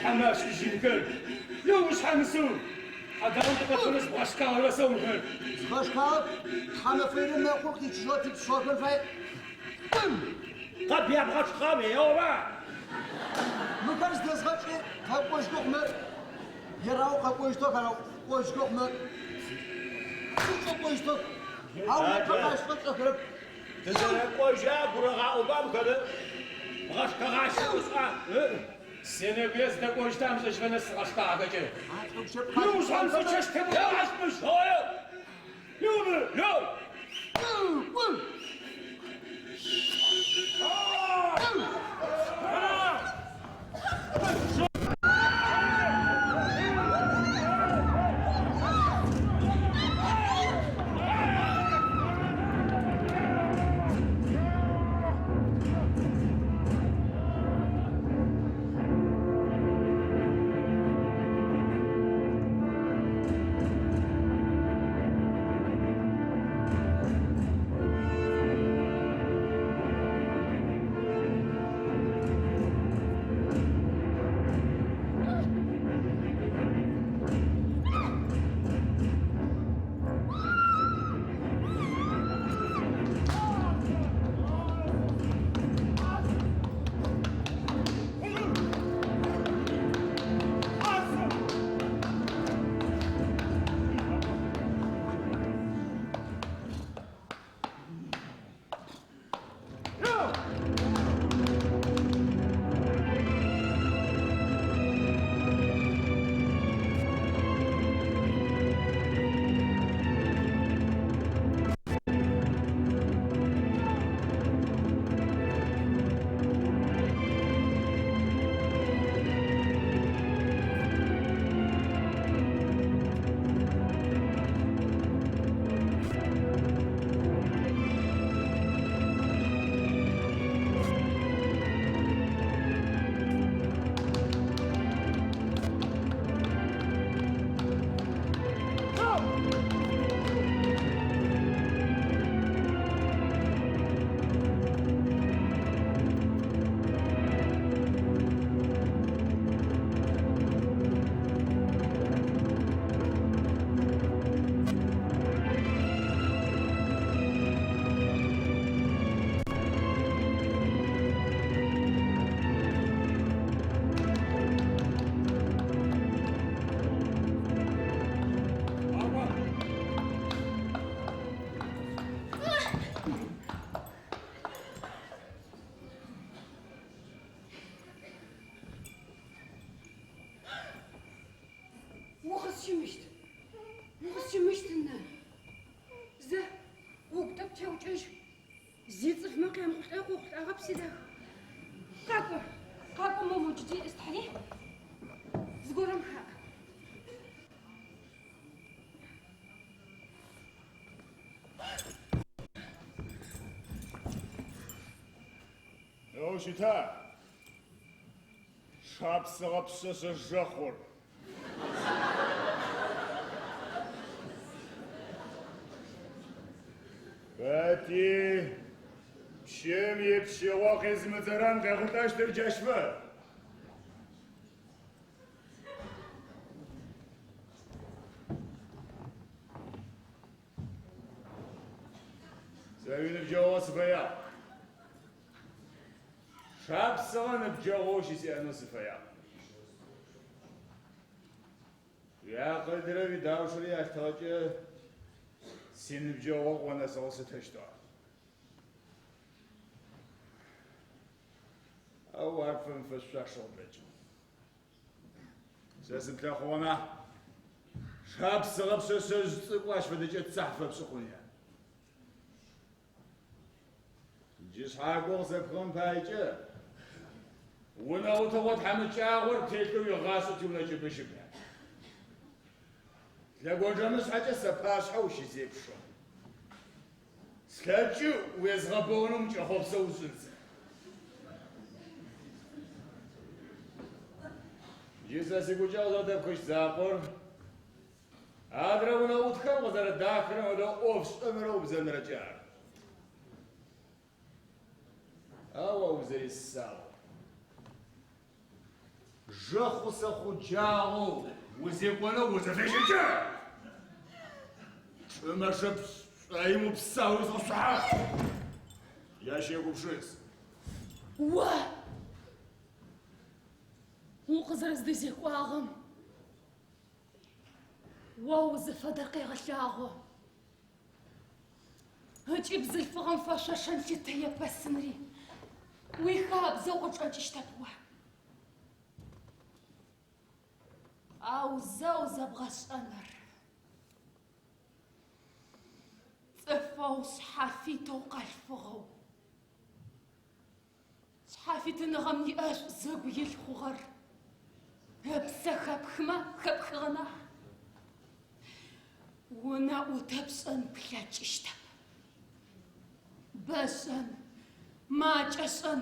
حماس الجنكر لو مش حمسو هذا انت تخلص بغشكار وسومكر بغشكار حما فيرم ما يقول كي تشوف تشوف الفاي قب يا بغشكار يا وبا مكانش دزغش قوش كوخمر يراو قوش توك قوش كوخمر قوش توك أو ما تبقاش تقرب تزرقوجا برغا أبام كذا بغشكار سينبيز دقوش تام زشفنس غشكار كذا لو مش حمسو تشتم يا عشمش هاي لو لو Укъысщымыщт. Укъысщымыщт, нэ. Зэ, угу тӏэкӏу теукӏэжь. Зи цӏыфмэ къямыхъулӏэ къохъулӏагъэп, сидах. Къакӏо, къакӏо, мо моджыди ыстхьри. Зыгорэм хаӏ. Сыдэу щыта? Шапсыгъэ пшъэшъэ жэхъур. Хэти пщым ипщыгъо къизымыдзэрэм къехъулӏэщтыр джащ фэд. Сэ уиныбджэгъоу сыфэягъ. Шапсыгъэ ныбджэгъоу щысиӏэнэу сыфэягъ. Уиакъылрэ уидаушрэ ялъытыгъэкӏэ синыбджэгъоу къыонэсыгъэу слъытэщтыгъэ. Ау ар пфэмыфэшъуашэу къычӏэкӏыгъ. Сэ сыплъэхъугъэ нахь, шапсыгъэ пшъэшъэжъ цӏыкӏу ащ фэдэкӏэ цахь фэпшӏы хъуния? Джы шъхьакӏо къысэпхыгъэм паекӏэ унэӏутыгъо тхьамыкӏагъор птелъэу игъашӏэ тиунэ кӏыбы щыпэ. Лъэгонджэмышъхьэкӏэ сапашъхьэ ущызепшыгъ. Слъэкӏы уезгъэбэунэу укӏэхъопсэу усшӏын сэ. Джы сэ сигукӏэгъу зэрэдэпхыщт закъор адрэ унэӏутхэм къызэрэдахырэм фэдэу ӏофшӏэнрэ убзэнрэкӏэ ары. Ау а узэресагъэу, жэхъу-сэхъуджагъэу узекӏонэу узыфежьэкӏэ, чӏы мэшэ шӏоим упсаоу изгъэшъухьащт. Ащ егупшыс. О! Укъызэрэздэзекӏуагъэм о узыфэдэр къегъэлъагъо. Ыкӏи бзылъфыгъэм фэшъошэн лъытэ еппэсынри уихабзэу къычӏэкӏыщтэп о. Ау зэу зэбгъэшӏэныр цӏыфэу шъхьафитэу къалъфыгъэу, шъхьафитыныгъэм иӏэшӏу зыгу илъ хъугъэр ыпсэ хэпхымэ, хэпхыгъэ нахь, унэӏутэ пшӏын плъэкӏыщтэп. Бэ шӏэн, макӏэ шӏэн,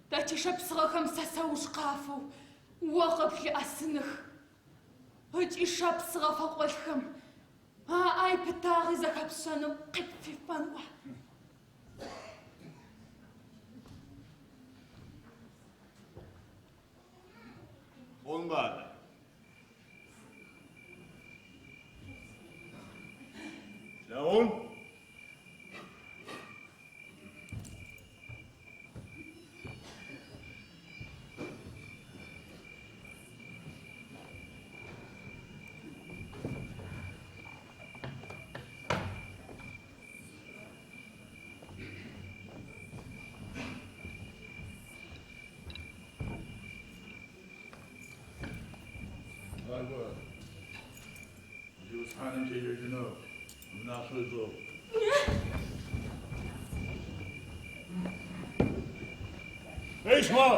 тэ тишапсыгъэхэм сэ сауж къафэу о къыплъыӏэсыных. Ыкӏи шапсыгъэ фэкъолӏхэм аӏэ ипытагъи зэхэпшӏэнэу къыпфифэн о. Хъунба адэ? Лъэгъун? Накӏо, зиусхьаным теджэжьынэу унашъо ышӏыгъ. Къиш мо!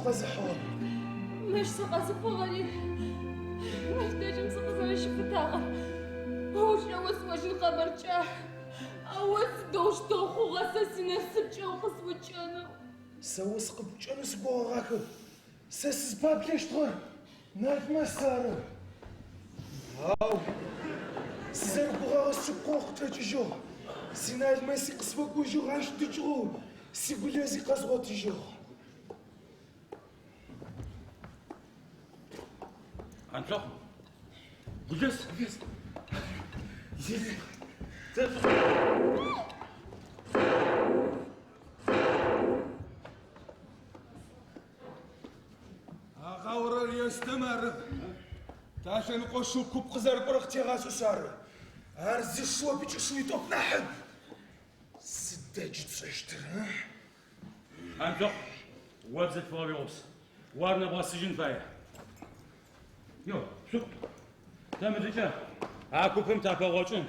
укъэзыхьыгъэр. Мыщ сыкъэзыхьыгъэри, мыщ дэжьым сыкъызэрэщыфытагъэр, улӏэу осӏожьын къэбар кӏахь. Ау о сыдэущтэу хъугъэ сэ синасыпкӏэ укъысӏукӏэнэу? Сэ о сыкъыпӏукӏэнэу сыгугъэгъахэп. Сэ сызпаплъэщтыгъэр Налмэс ары. Ау сызэрэгугъагъэр шъыпкъэу къычӏэкӏыжьыгъ. Си Налмэси къысфэкӏожьыгъ, ащ дыкӏыгъоу си Гулэзи къэзгъотыжьыгъ. Анцокъу, Гулэз, Гулэз. А къаорэр Ерстэм ары. Талъэныкъо шыу куп къызэрыкӏорэр къытегъашӏэшъ ары. Ар зы шыоп ыкӏи шыуитӏоп нахьыб. Сыда джы тшӏэщтыр, а? Анцокъу, о бзылъфыгъэ уигъус. О ар нэбгъэсыжьын фае. Ё, шъукӏу. Тэ мыдыкӏэ а купым тапэгъокӏын.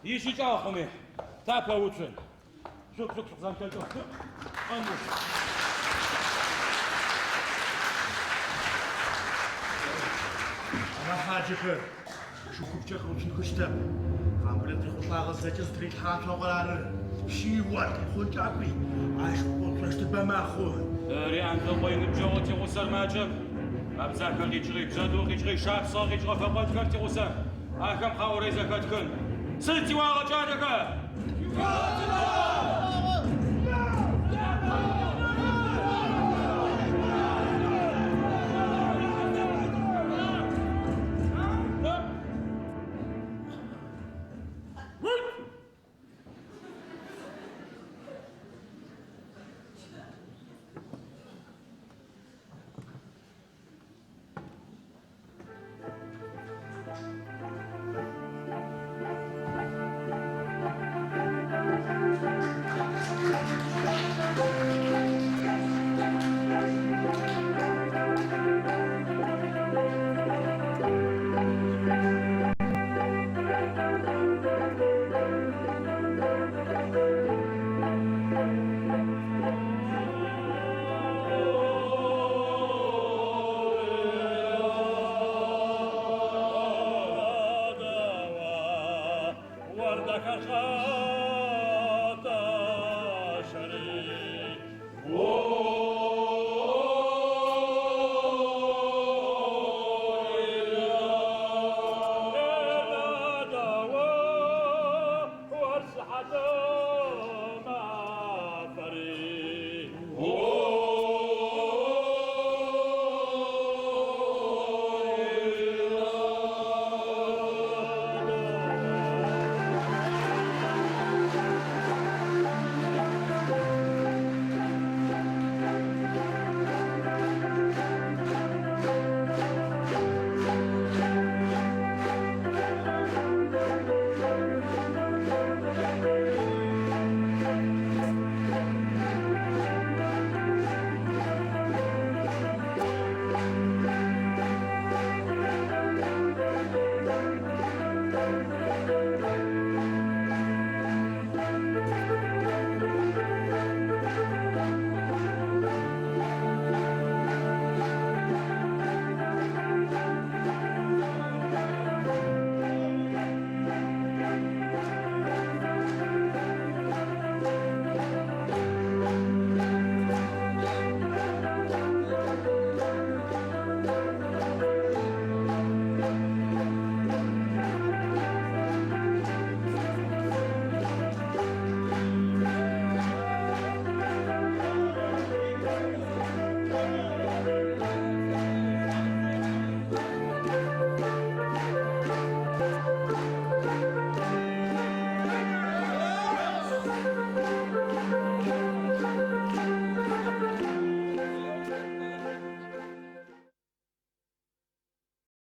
Ищыкӏагъ хъуми, тапэуцун. Шъукӏу, шъукӏу, шъукъызэмыплъэкӏэу, шъукӏу. Къэмыуц. Ара хьаджэхэр, шыу купкӏэ къэуцунхэу щытэп. Къамболэт къехъулӏагъэр зэкӏэ зытырилъхьагъэр Анцокъор ары. Пщи, оркъи, хъункӏакӏуи, ащ къоуцощтыр бэ мэхъу. Тэри Анцокъо иныбджэгъоу тигъусэр макӏэп. Абдзахэ къикӏыгъи, Бжъэдыгъу къикӏыгъи, Шапсыгъэ къикӏыгъэ фэкъолӏхэр тигъусэх. Ахэм къаӏорэй зэхэтхын. Сыд тиӏуагъэ, кӏалэхэр?